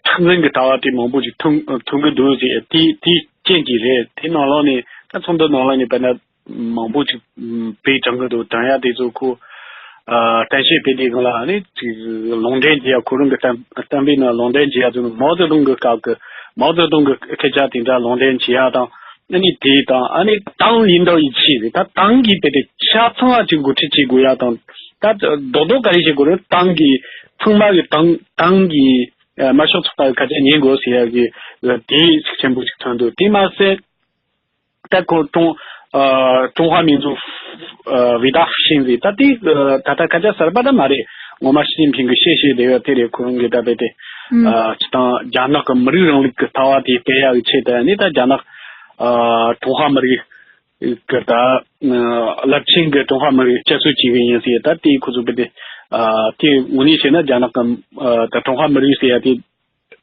མཁྲེགས་འཛིན་གྱི་ལྟ་བ་དེ་མང་པོ་ཞིག་ཐོན་ཐོན་གི་འདུག་ཟེར། དེ་དེའི་རྐྱེན་གྱིས་རེད། དེ་ནང་ལོགས་ནས་ད་ཚོགས་འདུ་ནང་ལོགས་ནས་དཔེར་ན་མང་པོ་ཞིག་ཨ་དཔེ་དྲངས་གི་འདུག་དྲངས་ཡ་དེ་ཚོ་ཁོ་ཨ་གཏམ་བཤད་སྤེལ་དུས་སྒང་ལ་ཨ་ནི་ཅིག་ལུང་འདྲེན་བྱེད་ཡ། ཁོ་རང་གི་གཏམ་གཏམ་དཔེ་ནང་ལུང་འདྲེན་བྱེད་ཡ་ཚོ་ནི་མའོ་ཙེ་ཏུང་གི་སྐབས་ཀྱི་མའོ་ཙེ་ཏུང་གི་སྐད་ཆ་དེ་འདྲ་ལུང་འདྲེན་བྱེད་ཡ་དང་། ཨ་ནི་དེ་དང་། ཨ་ནི་ཏང་ལིན་ཏའོ་ཡི་ཆི་རེད། ད་ཏང་གི་དཔེ་དེ་ཆ་ཚང་བ་ཅིག་འགོ་ཁྲིད་བྱེད་དགོས་ཡ་དང་། ད་རྡོག་རྡོག་ག་རེ་བྱེད་དགོས་རེད། ཏང་གི་ཚང་མ་གི་ཏང་ཏང་གི་ཨ་དམར་ཤོག་ཚོགས་པ་གི་སྐད་ཆ་ཉན་དགོས་ཟེར་ཡ་གི་ཨ་དེ་ཤུགས་ཆེན་པོ་ཅིག་ཐོན་འདུག་དེ་མ་ཟད་ད་ཁོ་ཀྲུང་ཨ་ཀྲུང་ཧྭ་མིན་ཛུ་ཨ་ཝེ་ཏཱ་ཧྥུ་ཤིན་ཟེར། ད་དེ་ཨ་ད་ལྟ་སྐད་ཆ་གསར་པ་ད་མ་རེད། ངོ་མ་ཞི་ཅིན་ཕིང་གི་བཤད་བཤད་བསྡད་ཡ་དེ་རེད། ཁོ་རང་གི་ད་དཔེ་དེ་ཨ་སྤྱིར་བཏང་རྒྱ་ནག་གི་མི་རིགས་རིང་ལུགས་ཀྱི་ལྟ་བ་དེ་སྤེལ་ཡ་གི་ཆེད་དུ་ནི། ད་རྒྱ་ནག་ཨ་ཀྲུང་ཧྭ་མི་རིགས་གི་ད་རླབས་ཆེན་གྱི་ཀྲུང་ཧྭ་མི་རིགས་སྐྱབས་བཅོལ་བྱེད་ཀྱི་ཡིན་ཟེར། ད་དེ་ཁོ་ཚོ་དཔེ་དེ་ ཨ་དེ་དངོས་གནས་བྱས་ན་རྒྱ་ནག་གི་ཨ་ད་ཀྲུང་ཧྭ་མི་རིགས་ཟེར་ཡ་དེ།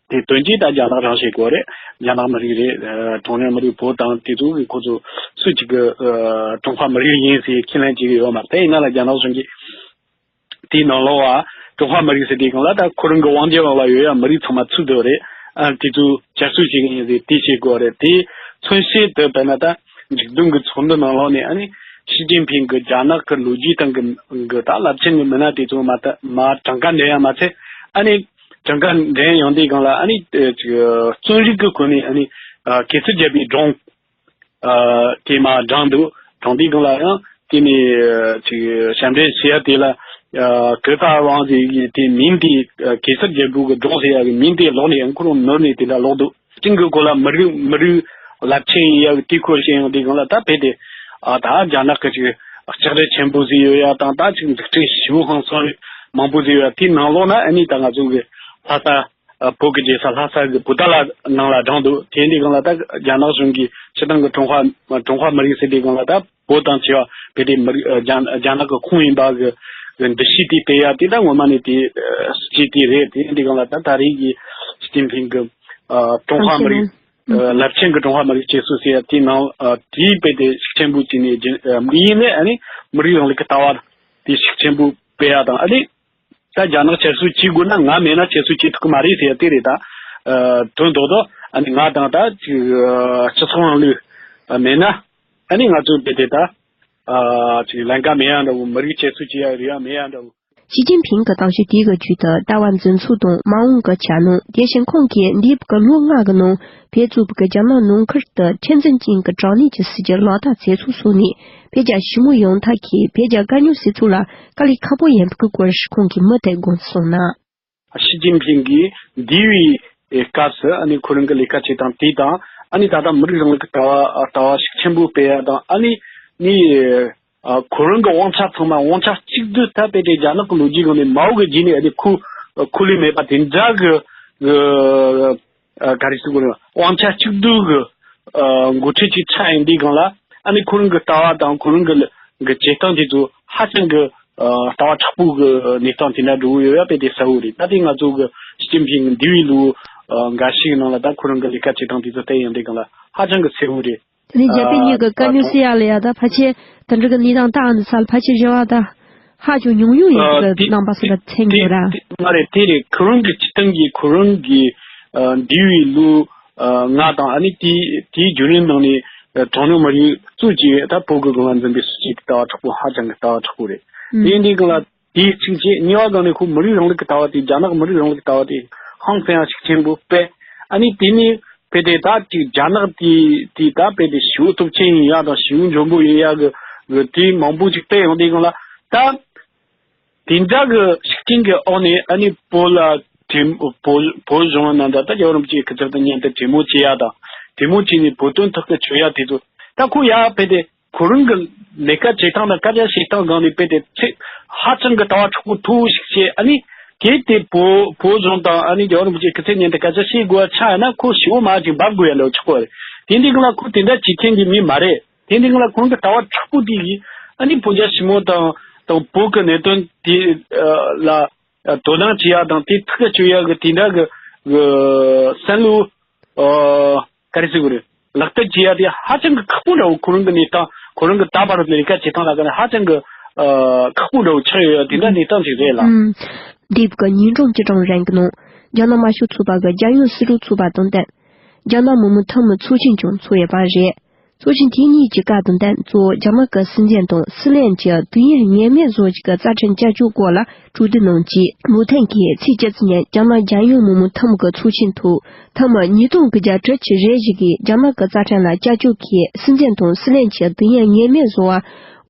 དེ་དོན་གྱིས་ད་རྒྱ་ནག་རང་བྱེད་དགོས་རེད། རྒྱ་ནག་མི་རིགས་རེད། ཨ་གྲངས་ཉུང་མི་རིགས་བོད་དང་དེ་ཚོ་གི་ཁོ་ཚོ་སུ་གཅིག་གི་ཨ་ཀྲུང་ཧྭ་མི་རིགས་ཡིན་ཟེར་ཁས་ལེན་བྱེད་ཀྱི་ཡོད་མ་རེད། དེ་ཡིན་ན་ལ་རྒྱ་ནག་གཞུང་གིས་དེའི་ནང་ལོགས་ལ་ཀྲུང་ཧྭ་མི་རིགས་ཟེར་དུས་སྒང་ལ་ད་ཁོ་རང་གི་དབང་སྒྱུར་འོག་ལ་ཡོད་ཡ་མི་རིགས་ཚང་མ་ཚུད་འདུག་རེད། ཨ་དེ་ཚོ་བསྐྱར་གསོ་བྱེད་མཁན་ཡིན་ཟེར་དེ་བྱེད་དགོས་རེད། དེ་མཚོན་བྱེད་དུ་དཔེར་ན་ད་འཇིགས་རྡུང་གི་ཚོགས་འདུ་ནང་ལོགས་ནས་ཨ་ནི་ཞི་ཅིན་ཕིང་གི་རྒྱ་ནག་གི་ལོ་རྒྱུས་སྟེང་གི་གི་ད་རླབས་ཆེན་གྱི་མི་སྣ་དེ་ཚོ་མ་ད་མ་གྲངས་ཀ་འདྲེན་ཡ་མ་ཚད། ཨ་ནི་གྲངས་ཀ་འདྲེན་ཡོང་དུས་སྒང་ལ་ཨ་ནི་ཨ་ཅིག་རྩོམ་རིག་གི་སྒོ་ནས་ཨ་ནི་ཨ་གེ་སར་རྒྱལ་པོའི་སྒྲུང་ཨ་དེ་མ་བགྲངས་འདུག་བགྲངས་དུས་སྒང་ལ་ཡང་དེ་ནས་ཨ་ཅིག་ཞབས་འདྲེན་བྱེད་ཡ་དེ་ལ་ཨ་གེ་སར་དབང་ཟེར་གི་དེ་མིང་དེ་ཨ་གེ་སར་རྒྱལ་པོ་གི་སྒྲུང་ཟེར་ཡ་གི་མིང་དེ་ལོག་ནས་ཡང་ཁོ་རང་ནོར་ནས་དེ་འདྲ་ལོག་འདུག་སྤྲིན་གྱི་སྒོ་ལ་མི་རིགས་མི་རིགས་རླབས་ཆེན་ཡིན་ཡག་དེ་ཁོ་བཤད་ཡོང་དུས་སྒང་ལ་ད་དཔེ་དེ་ཨ་ད་རྒྱ་ནག་གི་ཅིག་ལྕགས་རི་ཆེན་པོ་ཟིག་ཡོད་ཡག་དང་ད་ཅིག་འཛུགས་སྐྲུན་ཞེ་པོ་ཧང་སང་མང་པོ་ཟིག་ཡོད་ཡག་དེའི་ནང་ལོགས་ན་ཨ་ནི་ད་ང་ཚོ་གི་ལྷ་ས་ཨ་བོད་ཀྱི་རྒྱལ་ས་ལྷ་ས་གི་བུདྡྷ་ལ་ནང་ལ་བགྲངས་འདུག་དེ་འདི་སྒང་ལ་ད་རྒྱ་ནག་གཞུང་གིས་སྤྱིར་བཏང་གི་ཀྲུང་ཧྭ་ཀྲུང་ཧྭ་མི་རིགས་ཟེར་དུས་སྒང་ལ་ད། བོད་དང་བཅས་པ་དཔེ་དེ་མི་རིགས་ཨ་རྒྱ་རྒྱ་ནག་གི་ཁོངས་ཡིན་པ་གི་གི་འདུ་ཤེས་དེ་སྤེལ་ཡ་དེ་ད་ངོ་མ་ནས་དེ་ཨ་སྲིད་ཇུས་དེ་རེད། དེ་འདི་སྒང་ལ་ད་ད་རེས་ཀྱི་ཞི་ཅིན་ཕིང་གི་ཨ་ཀྲུང་ཧྭ་མི་རིགས་ཨ་རླབས་ཆེན་གྱི་ཀྲུང་ཧྭ་མི་རིགས་བཅད་གསོ་ཟེར་ཡ་དེའི་ནང་ཨ་དེའི་དཔེ་དེ་ཤུགས་ཆེན་པོ་བྱས་ནས་རྒྱུན་ཨ་དམིགས་ཡུལ་ནི་ཨ་ནི་མི་རིགས་རིང་ལུགས་ཀྱི་ལྟ་བ་དེ་ཤུགས་ཆེན་པོ་སྤེལ་ཡ་དང་ཨ་ནི་ད་རྒྱ་ནག་བསྐྱར་གསོ་བྱེད་དགོས་ན་ང་མེད་ན་བསྐྱར་གསོ་བྱེད་ཐུབ་ཀྱི་མ་རེད་ཟེར་ཡ་དེ་རེད། ད་ཨ་དོན་རྡོག་རྡོག་ཨ་ནི་ང་དང་ད་ཅིག་ཨ་སྤྱི་ཚོགས་རིང་ལུགས་ཨ་མེད་ན། ཨ་ནི་ང་ཚོའི་དཔེ་དེ་ད་ཨ་ཅིག་ལན་ཀ་མེད་ཡ་འདྲ་བོ། མི་རིགས་བསྐྱར་གསོ་བྱེད་ཡ་རེ་བ་མེད་ཡ་འདྲ་བོ། ཞི་ཅིན་ཕིང་གི་གཏམ་བཤད་དེ་གི་བརྒྱུད་དུ་ལྟ་བ་འཛིན་ཚུལ་དང་མ་འོངས་ཀྱི་འཆར་སྣང་། དེ་བཞིན་ཁོང་གིས་འདས་པའི་ལོ་ལྔ་གི་ནང་བོད་གཙོས་པའི་རྒྱ་ནག་ནང་ཁུལ་དུ་མཁྲེགས་འཛིན་ཅན་གྱི་དྲག་གནོན་གྱི་སྲིད་ཇུས་ལག་བསྟར་མཛད་ཚུལ་སོགས་ནས་བོད་རྒྱ་ཞི་མོལ་ཡོང་ཐབས་ཀྱིས་བོད་རྒྱ་དཀའ་རྙོག་སེལ་ཚུལ་ལ་དཀའ་ལས་ཁག་པོ་ཡིན་པའི་སྐོར་ཁོང་གིས་མུ་མཐུད་དགོངས་ཚུལ་གསུངས་གནང་། ཞི་ཅིན་ཕིང་གིས་འདས་པའི་སྐབས་སུ་ཨ་ནི་ཁོ་རང་གི་ལས་ཀ་བྱེད་སྟངས་དེ་དང་། ཨ་ནི་ད་ལྟ་མི་རིགས་རིང་ལུགས་ཀྱི་ལྟ་བ་ལྟ་བ་ཤུགས་ཆེན་པོ་སྤེལ་ཡ་དང་། ཨ་ནི་ནི་ཨ་ཁོ་རང་གི་དབང་ཆ་ཚང་མ་དབང་ཆ་གཅིག་སྡུད་ད་དཔེ་དེ་རྒྱ་ནག་གི་ལོ་རྒྱུས་སྒང་ནས་མའོ་གི་རྗེས་ནས་ཨ་ནི་ཁོ་ཁོ་ལས་མེད་པ་དེ་འདྲ་གི་གི་ཨ་ག་རེ་ཟེར་དགོས་རེད། དབང་ཆ་གཅིག་སྡུད་ཀྱི་ཨ་འགོ་ཁྲིད་ཅིག་ཆགས་ཡོང་དུས་སྒང་ལ། ཨ་ནི་ཁོ་རང་གི་ལྟ་བ་དང་ཁོ་རང་གི་གི་བྱེད་སྟངས་དེ་ཚོ་ཧ་ཅང་གི་ཨ་ལྟ་བ་དྲག་པོ་གི་གནས་སྟངས་དེ་འདྲ་འགྲོ་གི་ཡོད་ཡ་དཔེ་དེ་གསལ་བོ་རེད། ད་དེ་ང་ཚོ་གི་ཞི་ཅིན་ཕིང་གི་འདས་པའི་ལོ་ཨ་འགའ་ཞིག་གི་ནང་ལ་ད་ཁོ་རང་གི་ལས་ཀ་བྱེད་སྟངས་དེ་ཚོ་བལྟས་ཡོང་དུས་སྒང་ལ་ཧ་ཅང་གི་གསལ་བོ་རེད། དེ་ནས་རྒྱ་བོད་གཉིས་ཀྱི་དཀའ་རྙོག་སེལ་ཡ་ལ་ཡ་ད་ཕལ་ཆེར་དེ་འདྲ་གི་གནས་སྟངས་ད་ཨ་ནི་ས་ལ་ཕལ་ཆེར་རེ་བ་ད་ཧ་ཅང་ཉུང་ཉུང་ཡིན་ཨ་གི་དེ་རྣམ་པ་སོགས་ལ་མཚོན་དེ་གྱི་ཡོད་ར། དེ་མ་རེད། དེ་རེད། ཁོ་རང་གི་སྤྱིར་བཏང་གི་ཁོ་རང་གི་ཨ་འདས་པའི་ལོ་ཨ་ལྔ་དང་ཨ་ནི་དེའི་དེའི་བརྒྱུད་རིམ་ནང་ནས་ཨ་གྲངས་ཉུང་མི་རིགས་གཙོས་ཀྱི་ད་བོད་ཀྱི་སྒང་ལ་འཛིན་པའི་སྲིད་ཇུས་དེ་ལྟ་བ་དྲག་པོ་ཧ་ཅང་གི་ལྟ་བ་དྲག་པོ་རེད། ཨུམ། དེ་འདི་སྒང་ལ་དེའི་གཅིག་བྱས། གཉིས་པ་སྒང་ནས་ཁོ་མི་རིགས་རིང་ལུགས་ཀྱི་ལྟ་བ་དེ། རྒྱ་ནག་མི་རིགས་རིང་ལུགས་ཀྱི་ལྟ་བ་དེ་ཧང་སང་ཡ་ཤུགས་ཆེན་པོ་སྤེལ། ཨ་ནི་དེ་ནས་དཔེ་དེ་ད་ཅིག་རྒྱ་ནག་དེ་དེ་ད་དཔེ་དེ་ཞེ་པོ་སྟོབས་ཆེན་ཡིན་ཡ་དང་ཞེ་པོ་འཇོན་པོ་ཡིན་ཡ་གི་གི་དེ་མང་པོ་ཅིག་སྤེལ་ཡོང་དུས་སྒང་ལ། ད་དེ་འདྲ་གི་ཤུགས་རྐྱེན་གྱི་འོག་ནས་ཨ་ནི་བོད་ལ་གྲོས་བོད་བོད་གཞུང་ནང་ད་ད་རྒྱལ་བ་རིན་པོ་ཆེའི་སྐུ་ཚབ་དང་མཉམ་དུ་གྲོས་མོལ་བྱེད་ཡ་དང་། གྲོས་མོལ་བྱས་ནས་བོད་དོན་ཐག་གཅོད་ཡ་དེ་ཚོ་ད་ཁོ་ཡ་དཔེ་དེ་ཁོ་རང་གི་ལས་ཀ་བྱེད་སྟངས་དང་སྐད་ཆ་བཤད་སྟངས་སྒང་ནས་དཔེ་དེ་ཚེ་ཧ་ཅང་གི་ལྟ་བ་དྲག་པོ་མཐོ་བོ་ཞིག་བྱས། ཨ་ནི་གལ་ཏེ་བོད་བོད་གཞུང་དང་ཨ་ནི་རྒྱལ་བ་རིན་པོ་ཆེའི་སྐུ་ཚབ་མཉམ་དུ་སྐད་ཆ་བཤད་དགོས་པ་ཆགས་ཡོད་ན་ཁོ་ཞེ་པོ་མ་ཅིག་འབབ་དགོས་ཡ་ལོ་ཆོག་པ་རེད། དེ་འདི་སྒང་ལ་ཁོ་དེ་འདྲ་བྱེད་མཁན་གྱི་མི་མ་རེད། དེ་འདི་སྒང་ལ་ཁོང་གི་ལྟ་བ་དྲག་པོ་དེ་གིས་ཨ་ནི་བོད་རྒྱ་ཞི་མོལ་དང་དང་བོད་ཀྱི་གནད་དོན་དེ་ལ་དོ་སྣང་བྱེད་ཡ་དང་དེ་ཐག་གཅོད་ཡ་གི་དེ་འདྲ་གི་གི་བསམ་བློ་ཨ་ག་རེ་ཟེར་དགོས་རེད། ལག་བསྟར་བྱེད་ཡ་དེ་ཧ་ཅང་གི་ཁག་པོ་འདྲ་བོ། ཁོ་རང་གི་གནས་སྟངས་ཁོ་རང་གི་ད་བར་ལས་ཀ་བྱེད་སྟངས་ལ་ཀ་ནས་ཧ་ཅང་གི་ཨ་ཁག་པོ་འདྲ་བོ་ཆགས་ཡོད་ཡ་དེ་འདྲ་གནས་སྟངས་ཅིག་རེད་ལ། ཨུམ། འདས་པའི་ཉིན་གྲངས་བཅུ་གྲངས་རིང་གི་ནང་རྒྱ་ནག་དམར་ཤོག་ཚོགས་པ་གི་རྒྱལ་ཡོངས་སྲིད་གྲོས་ཚོགས་པ་དང་བསྟུན། རྒྱ་ནག་མི་མང་འཐུས་མི་ཚོགས་ཆེན་ཀྱང་ཚོགས་ཡོད་པ་རེད། ཚོགས་ཆེན་དེ་གཉིས་ཀྱི་སྐབས་དང་བསྟུན་གཙོ་བོ་རྒྱ་ནག་གི་སྲིད་འཛིན་དང་སྲིད་བློན་གྱི་དུས་ཡུན་ངེས་མེད་བཟོ་རྒྱུ་གི་རྩ་ཁྲིམས་བསྐྱར་བཅོས་སྐོར་ལ་གྲོས་བསྡུར་གནང་རྗེས། མུ་མཐུད་ཀྱིས་ཚེས་བཅུ་ཚེས་ཉིན་རྒྱ་ནག་རྒྱལ་ཡོངས་མི་མང་འཐུས་མི་གི་ཚོགས་ཆེན་ཐོག་འཐུས་མི་ཉིས་སྟོང་དགུ་བརྒྱ་དྲུག་ཅུ་རེ་བཞི་གིས་རྒྱ་ནག་གི་རྩ་ཁྲིམས་ལ་བསྐྱར་བཅོས་ཀྱིས་སྲིད་འཛིན་དང་སྲིད་བློན་གྱི་དུས་ཡུན་ངེས་མེད་བཟོ་བར་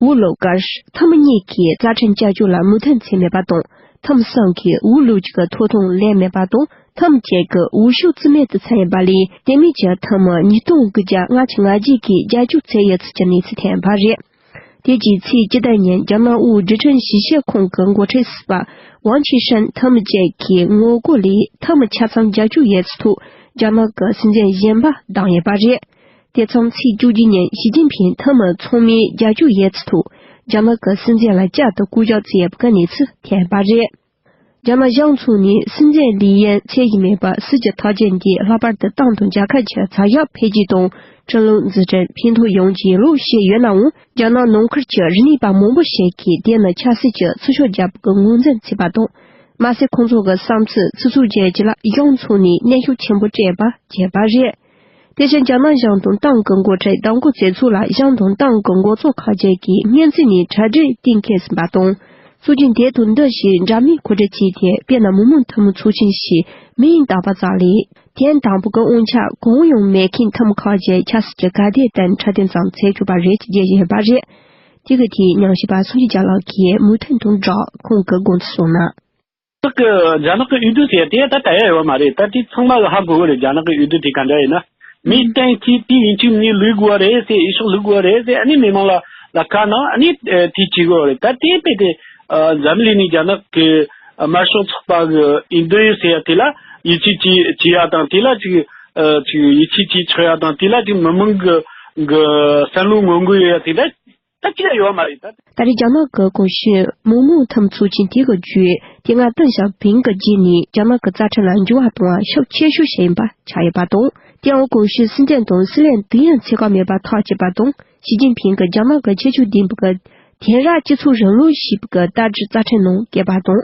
འོས་བླུགས་ཁར། འཐུས་མི་གཉིས་ཀྱིས་རྩ་ཁྲིམས་བསྐྱར་བཅོས་ལ་མོས་མཐུན་བྱས་མེད་པ་དང་། འཐུས་མི་གསུམ་གྱིས་འོས་བླུགས་རྒྱུ་གི་ཐོབ་ཐང་ལེན་མེད་པ་དང་། འཐུས་མི་བཅས་ཀྱི་འོས་ཤོག་རྩིས་མེད་དུ་ཚུད་ཡོད་པ་ལས། དེ་མིན་གྱི་འཐུས་མི་ཉིས་སྟོང་དགུ་བརྒྱ་ལྔ་བཅུ་ང་བརྒྱད་ཀྱིས་རྒྱབ་སྐྱོར་བྱས་ཡོད་ཚུལ་གྱི་གནས་ཚུལ་ཐོན་པ་རེད། དེ་རྗེས་ཚེས་བཅུ་དྲུག་ཉིན་རྒྱ་ནག་དབུས་སྒྲིག་ཁྲིམས་ཞིབ་བཤེར་ཁང་གི་འགོ་ཁྲིད་ཟུར་པ་ཝང་ཆི་ཧྲན་འཐུས་མི་བཅས་ཀྱི་ངོ་རྒོལ་ལས་འཐུས་མི་ཆ་ཚང་རྒྱབ་སྐྱོར་ཡོད་ཚུལ་ཐོག་རྒྱ་ནག་གི་སྲིད་འཛིན་གཞོན་པ་བདམས་ཡོད་པ་རེད། དེ་མཚམས་ཚེས་བཅུ་གཅིག་ཉིན་ཞི་ཅིན་ཕིང་འཐུས་མི་ཚང་མས་རྒྱབ་སྐྱོར་ཡོད་ཚུལ་ཐོག་ རྒྱ་ནག་གི་སྲིད་འཛིན་ལ་བསྐྱར་དུ་སྐུ་ཞབས་བརྩི་ཡས་པའི་གནས་ཚུལ་ཐོན་པ་རེད། རྒྱ་ནག་གཞུང་ཚོགས་ནས་སྲིད་འཛིན་ལི་ཡན་ཚད་གཞི་མེད་པ་སྲིད་ཀྱི་ཐག་བཅད་འདི་ལྷག་པར་དུ་ཏང་དང་རྒྱལ་ཁབ་ཀྱི་ཚགས་ཤོག་འཕེལ་རྒྱས་དང་ཁྲིམས་ལུགས་འཛུགས་སྐྲུན་ཕན་ཐོགས་ཡོང་རྒྱུ་ཡིན་ལུགས་བཤད་ཡོད་ནའང་། རྒྱ་ནག་ནང་ཁུལ་གྱི་རིག་གནས་པ་མང་པོ་ཞིག་གིས་དེ་ནི་ཆབ་སྲིད་ཀྱི་འཐུས་ཤོར་རྒྱབ་པའི་ངོས་འཛིན་བྱས་པ་དང་། མ་ཟད། ཁོང་ཚོ་གི་བསམ་ཚུལ་ཚིག་ཚོད་བརྒྱད་ཅིག་ལ་གཞུང་ཚོགས་ནས་གནོན་ཤུགས་ཆེན་པོ་སྤྲད་པ་བྱས་པ་རེད། དེ་བཞིན་རྒྱ་ནག་གཞུང་དང་ཏང་གི་འགོ་ཁྲིད་བདག་འགོ་བྱེད་ཚུལ་ལ་གཞུང་དང་ཏང་གི་འགོ་གཙོ་ཁག་ཅིག་གིས་སྔོན་རྩིས་ནས་གྲ་སྒྲིག་གཏིང་འཁེལ་ཟིན་པ་དང་། སྲོལ་རྒྱུན་དེ་དང་འདི་བཞིན་འདྲ་མིན་གོ་སྒྲིག་བྱས་ཏེ། དཔེར་ན། མི་མང་འཐུས་མི་ཚོགས་ཆེན་ཞིག་མིང་བཏགས་པ་ཙམ་ལས། དོན་དམ་པའི་དབང་ཆ་གང་ཡང་མེད་མཁན་འཐུས་མི་ཁག་ཅིག་ཆབ་སྲིད་ཀྱི་ག་དེ་ལྟར་འཁྲབ་སྟོན་ཙམ་བྱེད་བཅུག་པ་རེད་ཅེས་བརྗོད་བཞིན་པ་རེད། དེ་གི་ཐད་ཉམས་ཞིབ་པ་སངས་རྒྱས་རྒྱ་ལགས་ཀྱིས་མུ་མཐུད་དུ་བསྒྲགས། ཁོང་གི་དགོངས་ཚུལ་གསུངས་ན། རྒྱ་ནག་གི། རྒྱ་ནག་གི་འོས་བསྡུ་ཟེར་དེ་ད་ད་ཡ་ཡོད་མ་རེད། ད་དེ་ཚང་མ་གི་ཧ་གོ་གི་རེད། རྒྱ་ནག་གི་འོས་བསྡུ་དེ་ག་འདྲ་ཡིན་ན། མི་གཏན་གྱིས་དེ་ཡིན་གཅིག་མིན་གཉིས་ལུས་དགོས་པ་རེད་ཟེར། འོས་ཤོག་ལུས་དགོས་པ་རེད་ཟེར། ཨ་ནི་མི་མང་ལ་ལ་བཀའ་གནང་། ཨ་ནི་དེ་བྱེད་དགོས་པ་རེད། ད་དེ་དཔེ་དེ་འཛམ་གླིང་ནས་རྒྱ་ནག་གི་དམར་ཤོག་ཚོགས་པ་གི་འོས་བསྡུ་ཟེར་ཡ་དེ་ལ་ཡིད་ཆེས་བྱེད་བྱེད་ཡ་དང་། དེ་ལ་ཅིག་ཅིག་ཡིད་ཆེས་བྱེད་ཆོག་ཡ་དང་། དེ་ལ་ཅིག་མི་མང་གི་གི་བསམ་བློ་ངོམ་གི་ཡོད་ཡ་དེ་ད། ད་ཅི་ཡང་ཡོད་མ་རེད་ད། ད་རེས་རྒྱ་ནག་གི་གོང་ཞུས་མི་མང་འཐུས་མི་ཚོགས་ཆེན་དེ་གི་བརྒྱུད། དེ་སྔ་ཏེང་ཞའོ་ཕིང་གི་རྗེས་ནས་རྒྱ་ནག་གི་རྩ་ཁྲིམས་ལ་འགྱུར་བ་གཏོང་བར་ཤུགས་ཆེ་ཤོས་ཤིག་ཡིན་པ་ཆགས་ཡོད་པ་དང་། དེའང་གོང་ཞུས་སྲིད་འཛིན་དང་སྲིད་བློན་དུས་ཡུན་ཚད་བཀག་མེད་པར་ཐག་བཅད་པ་དང་། ཞི་ཅིན་ཕིང་གིས་རྒྱ་ནག་གི་ཁྱད་ཆོས་ལྡན་པའི་དེང་རབས་སྤྱི་ཚོགས་རིང་ལུགས་ཞེས་པའི་ལྟ་གྲུབ་རྩ་ཁྲིམས་ནང་བཀོད་པ་དང་།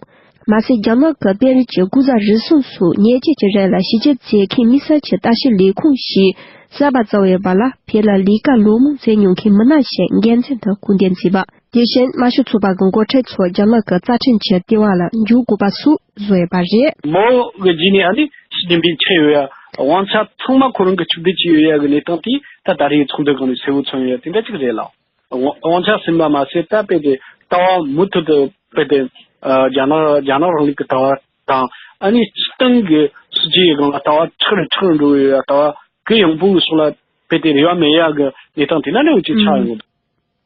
མ་ཟད། རྒྱ་ནག་གི་དཔོན་རིགས་ཀྱི་སྐུ་ཚབ་རུལ་སུངས་སོགས་ཉེས་ཆད་ཀྱི་རིགས་ལ་ཞིབ་དཔྱད་བྱེད་མཁན་དམིགས་བསལ་གྱི་ལྟ་ཞིབ་ལས་ཁུངས་ཤིག་གསར་པ་བཙུགས་ཡོད་པ་ལ། བོད་ལ་ལས་ཀ་ལོ་མང་བྱས་མྱོང་མཁན་མི་སྣ་ཞིག་འགན་འཛིན་དུ་བསྐོ་འདེམས་བྱས་པ། དེ་བཞིན་དམར་ཤོག་ཚོགས་པ་གི་འགོ་ཁྲིད་ཚོ་རྒྱ་ནག་གི་རྩ་ཁྲིམས་ཀྱི་ལྟེ་བ་ལ་འཇུག་དགོས་པ་སོགས་བཟོས་ཡོད་པ་རེད། མའོ་གི་རྗེས་ནས་ཨ་ནི་ཞི་ཅིན་ཕིང་ཆགས་ཡོད་ཡ། དབང་ཆ་ཚང་མ་ཁོ་རང་གིས་གཅིག་སྡུད་བྱས་ཡོད་ཡ་གི་གནས་སྟངས་དེ་ད་ད་རེས་ཚོགས་འདུ་སྒང་ནས་གསལ་བོ་མཚོན་ཡོད་ཡ་དེ་འདྲ་ཅིག་རེད་ལ། དབང་དབང་ཆ་ཟིན་པ་མ་ཟད། ད་དཔེ་དེ་ལྟ་བ་མུ་མཐུད་དུ་དཔེ་དེ་ཨ་རྒྱ་ནག་རྒྱ་ནག་རིང་ལུགས་ཀྱི་ལྟ་བ་དང་། ཨ་ནི་སྤྱི་བཏང་གི་སྲིད་ཇུས་ཡི་སྒང་ལ་ལྟ་བ་ཁྲག་རུ་ཁྲག་རུ་འགྲོ་གི་ཡོད་ཡ། ལྟ་བ་གུ་ཡངས་པོ་གི་ཕྱོགས་ལ་དཔེ་དེ་རེ་བ་མེད་ཡ་གི་གནས་སྟངས་དེ་འདྲ་འདྲ་བོ་ཅིག་ཆགས་ཡོང་གི་འདུག་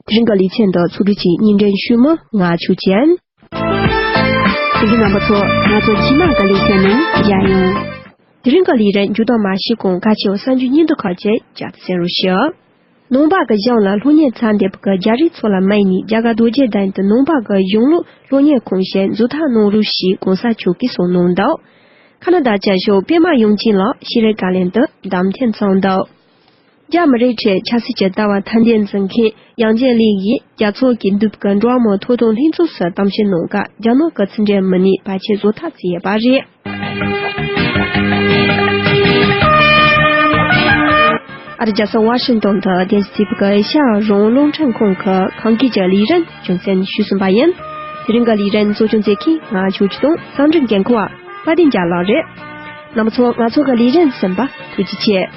དེ་རིང་གི་ལེ་ཚན་འདི་ཚོགས་སྒྲིག་གིས་སྙན་སྒྲོན་ཞུས་མི་ང་ཆོས་ཅན། དེ་གི་རྣམ་པ་ཚོ། ང་ཚོ་རྗེས་མ་གི་ལེ་ཚན་ནང་མཇལ་ཡོང་། དེ་རིང་གི་ལས་རིམ་མཇུག་སྡོམ་མ་བྱས་གོང་། གལ་ཆེ་བའི་གསར་འགྱུར་སྙིང་བསྡུས་ཁག་ཅིག་བསྐྱར་དུ་གསན་རོགས་ཞུ། ནང་པ་གི་གཞུང་ལ་སློབ་གཉེར་ཚར་འདས་པའི་རྒྱ་རིགས་ཚོ་ལ་དམིགས་ནས། རྒྱ་གར་རྡོ་རྗེ་གདན་དུ་ནང་པ་གི་གཞུང་ལུགས་སློབ་གཉེར་ཁང་ཞིག་འཛུགས་ཐབས་གནང་རོགས་ཞེས་གོང་ས་མཆོག་གིས་གསུངས་གནང་འདུག་ཁ་ན་ཌ་རྒྱལ་ཤོག་པད་མ་གཡུང་ཅན་ལགས་ཤེས་རིག་བཀའ་བློན་དུ་བདམས་ཐོན་ཚར་འདུག་རྒྱ་མི་རིགས་ཁྲོད་ཆབ་སྲིད་ཀྱི་ལྟ་བ་ཐ་དད་འཛིན་མཁན་དབྱངས་ཅན་ལགས་ཀྱིས་རྒྱལ་ཚོགས་ཀྱི་འདུས་པའི་འགྲོ་བ་མིའི་ཐོབ་ཐང་ལྷན་ཚོགས་སུ་གཏམ་བཤད་གནང་སྐབས། རྒྱ་ནག་གི་ཕྱི་འབྲེལ་མི་སྣས་བར་ཆད་བཟོ་ཐབས་བྱས་ཡོད་པ་རེད། ཨ་རི་རྒྱལ་ས་ཝ་ཤིང་ཏོན་དུ་རྒྱལ་སྤྱིའི་ཨེ་ཤ་ཡ་རང་དབང་རླུང་འཕྲིན་ཁང་གི་ཁམས་སྐད་ཀྱི་ལས་རིམ་རྒྱུན་འཛིན་ཞུས་ཟིན་པ་ཡིན། དེ་རིང་གི་ལས་རིམ་གཙོ་སྐྱོང་མཛད་མཁན་ང་ཆོས་ཀྱི་དང་། གསང་སྒྲོན་འགན་འཁུར་བ་དཔལ་ལྡན་རྒྱལ་ལགས་རེད། རྣམ་པ་ཚོ། ང་ཚོ་གི་ལས་རིམ་གསན་པར་ཐུགས་རྗེ་ཆེ།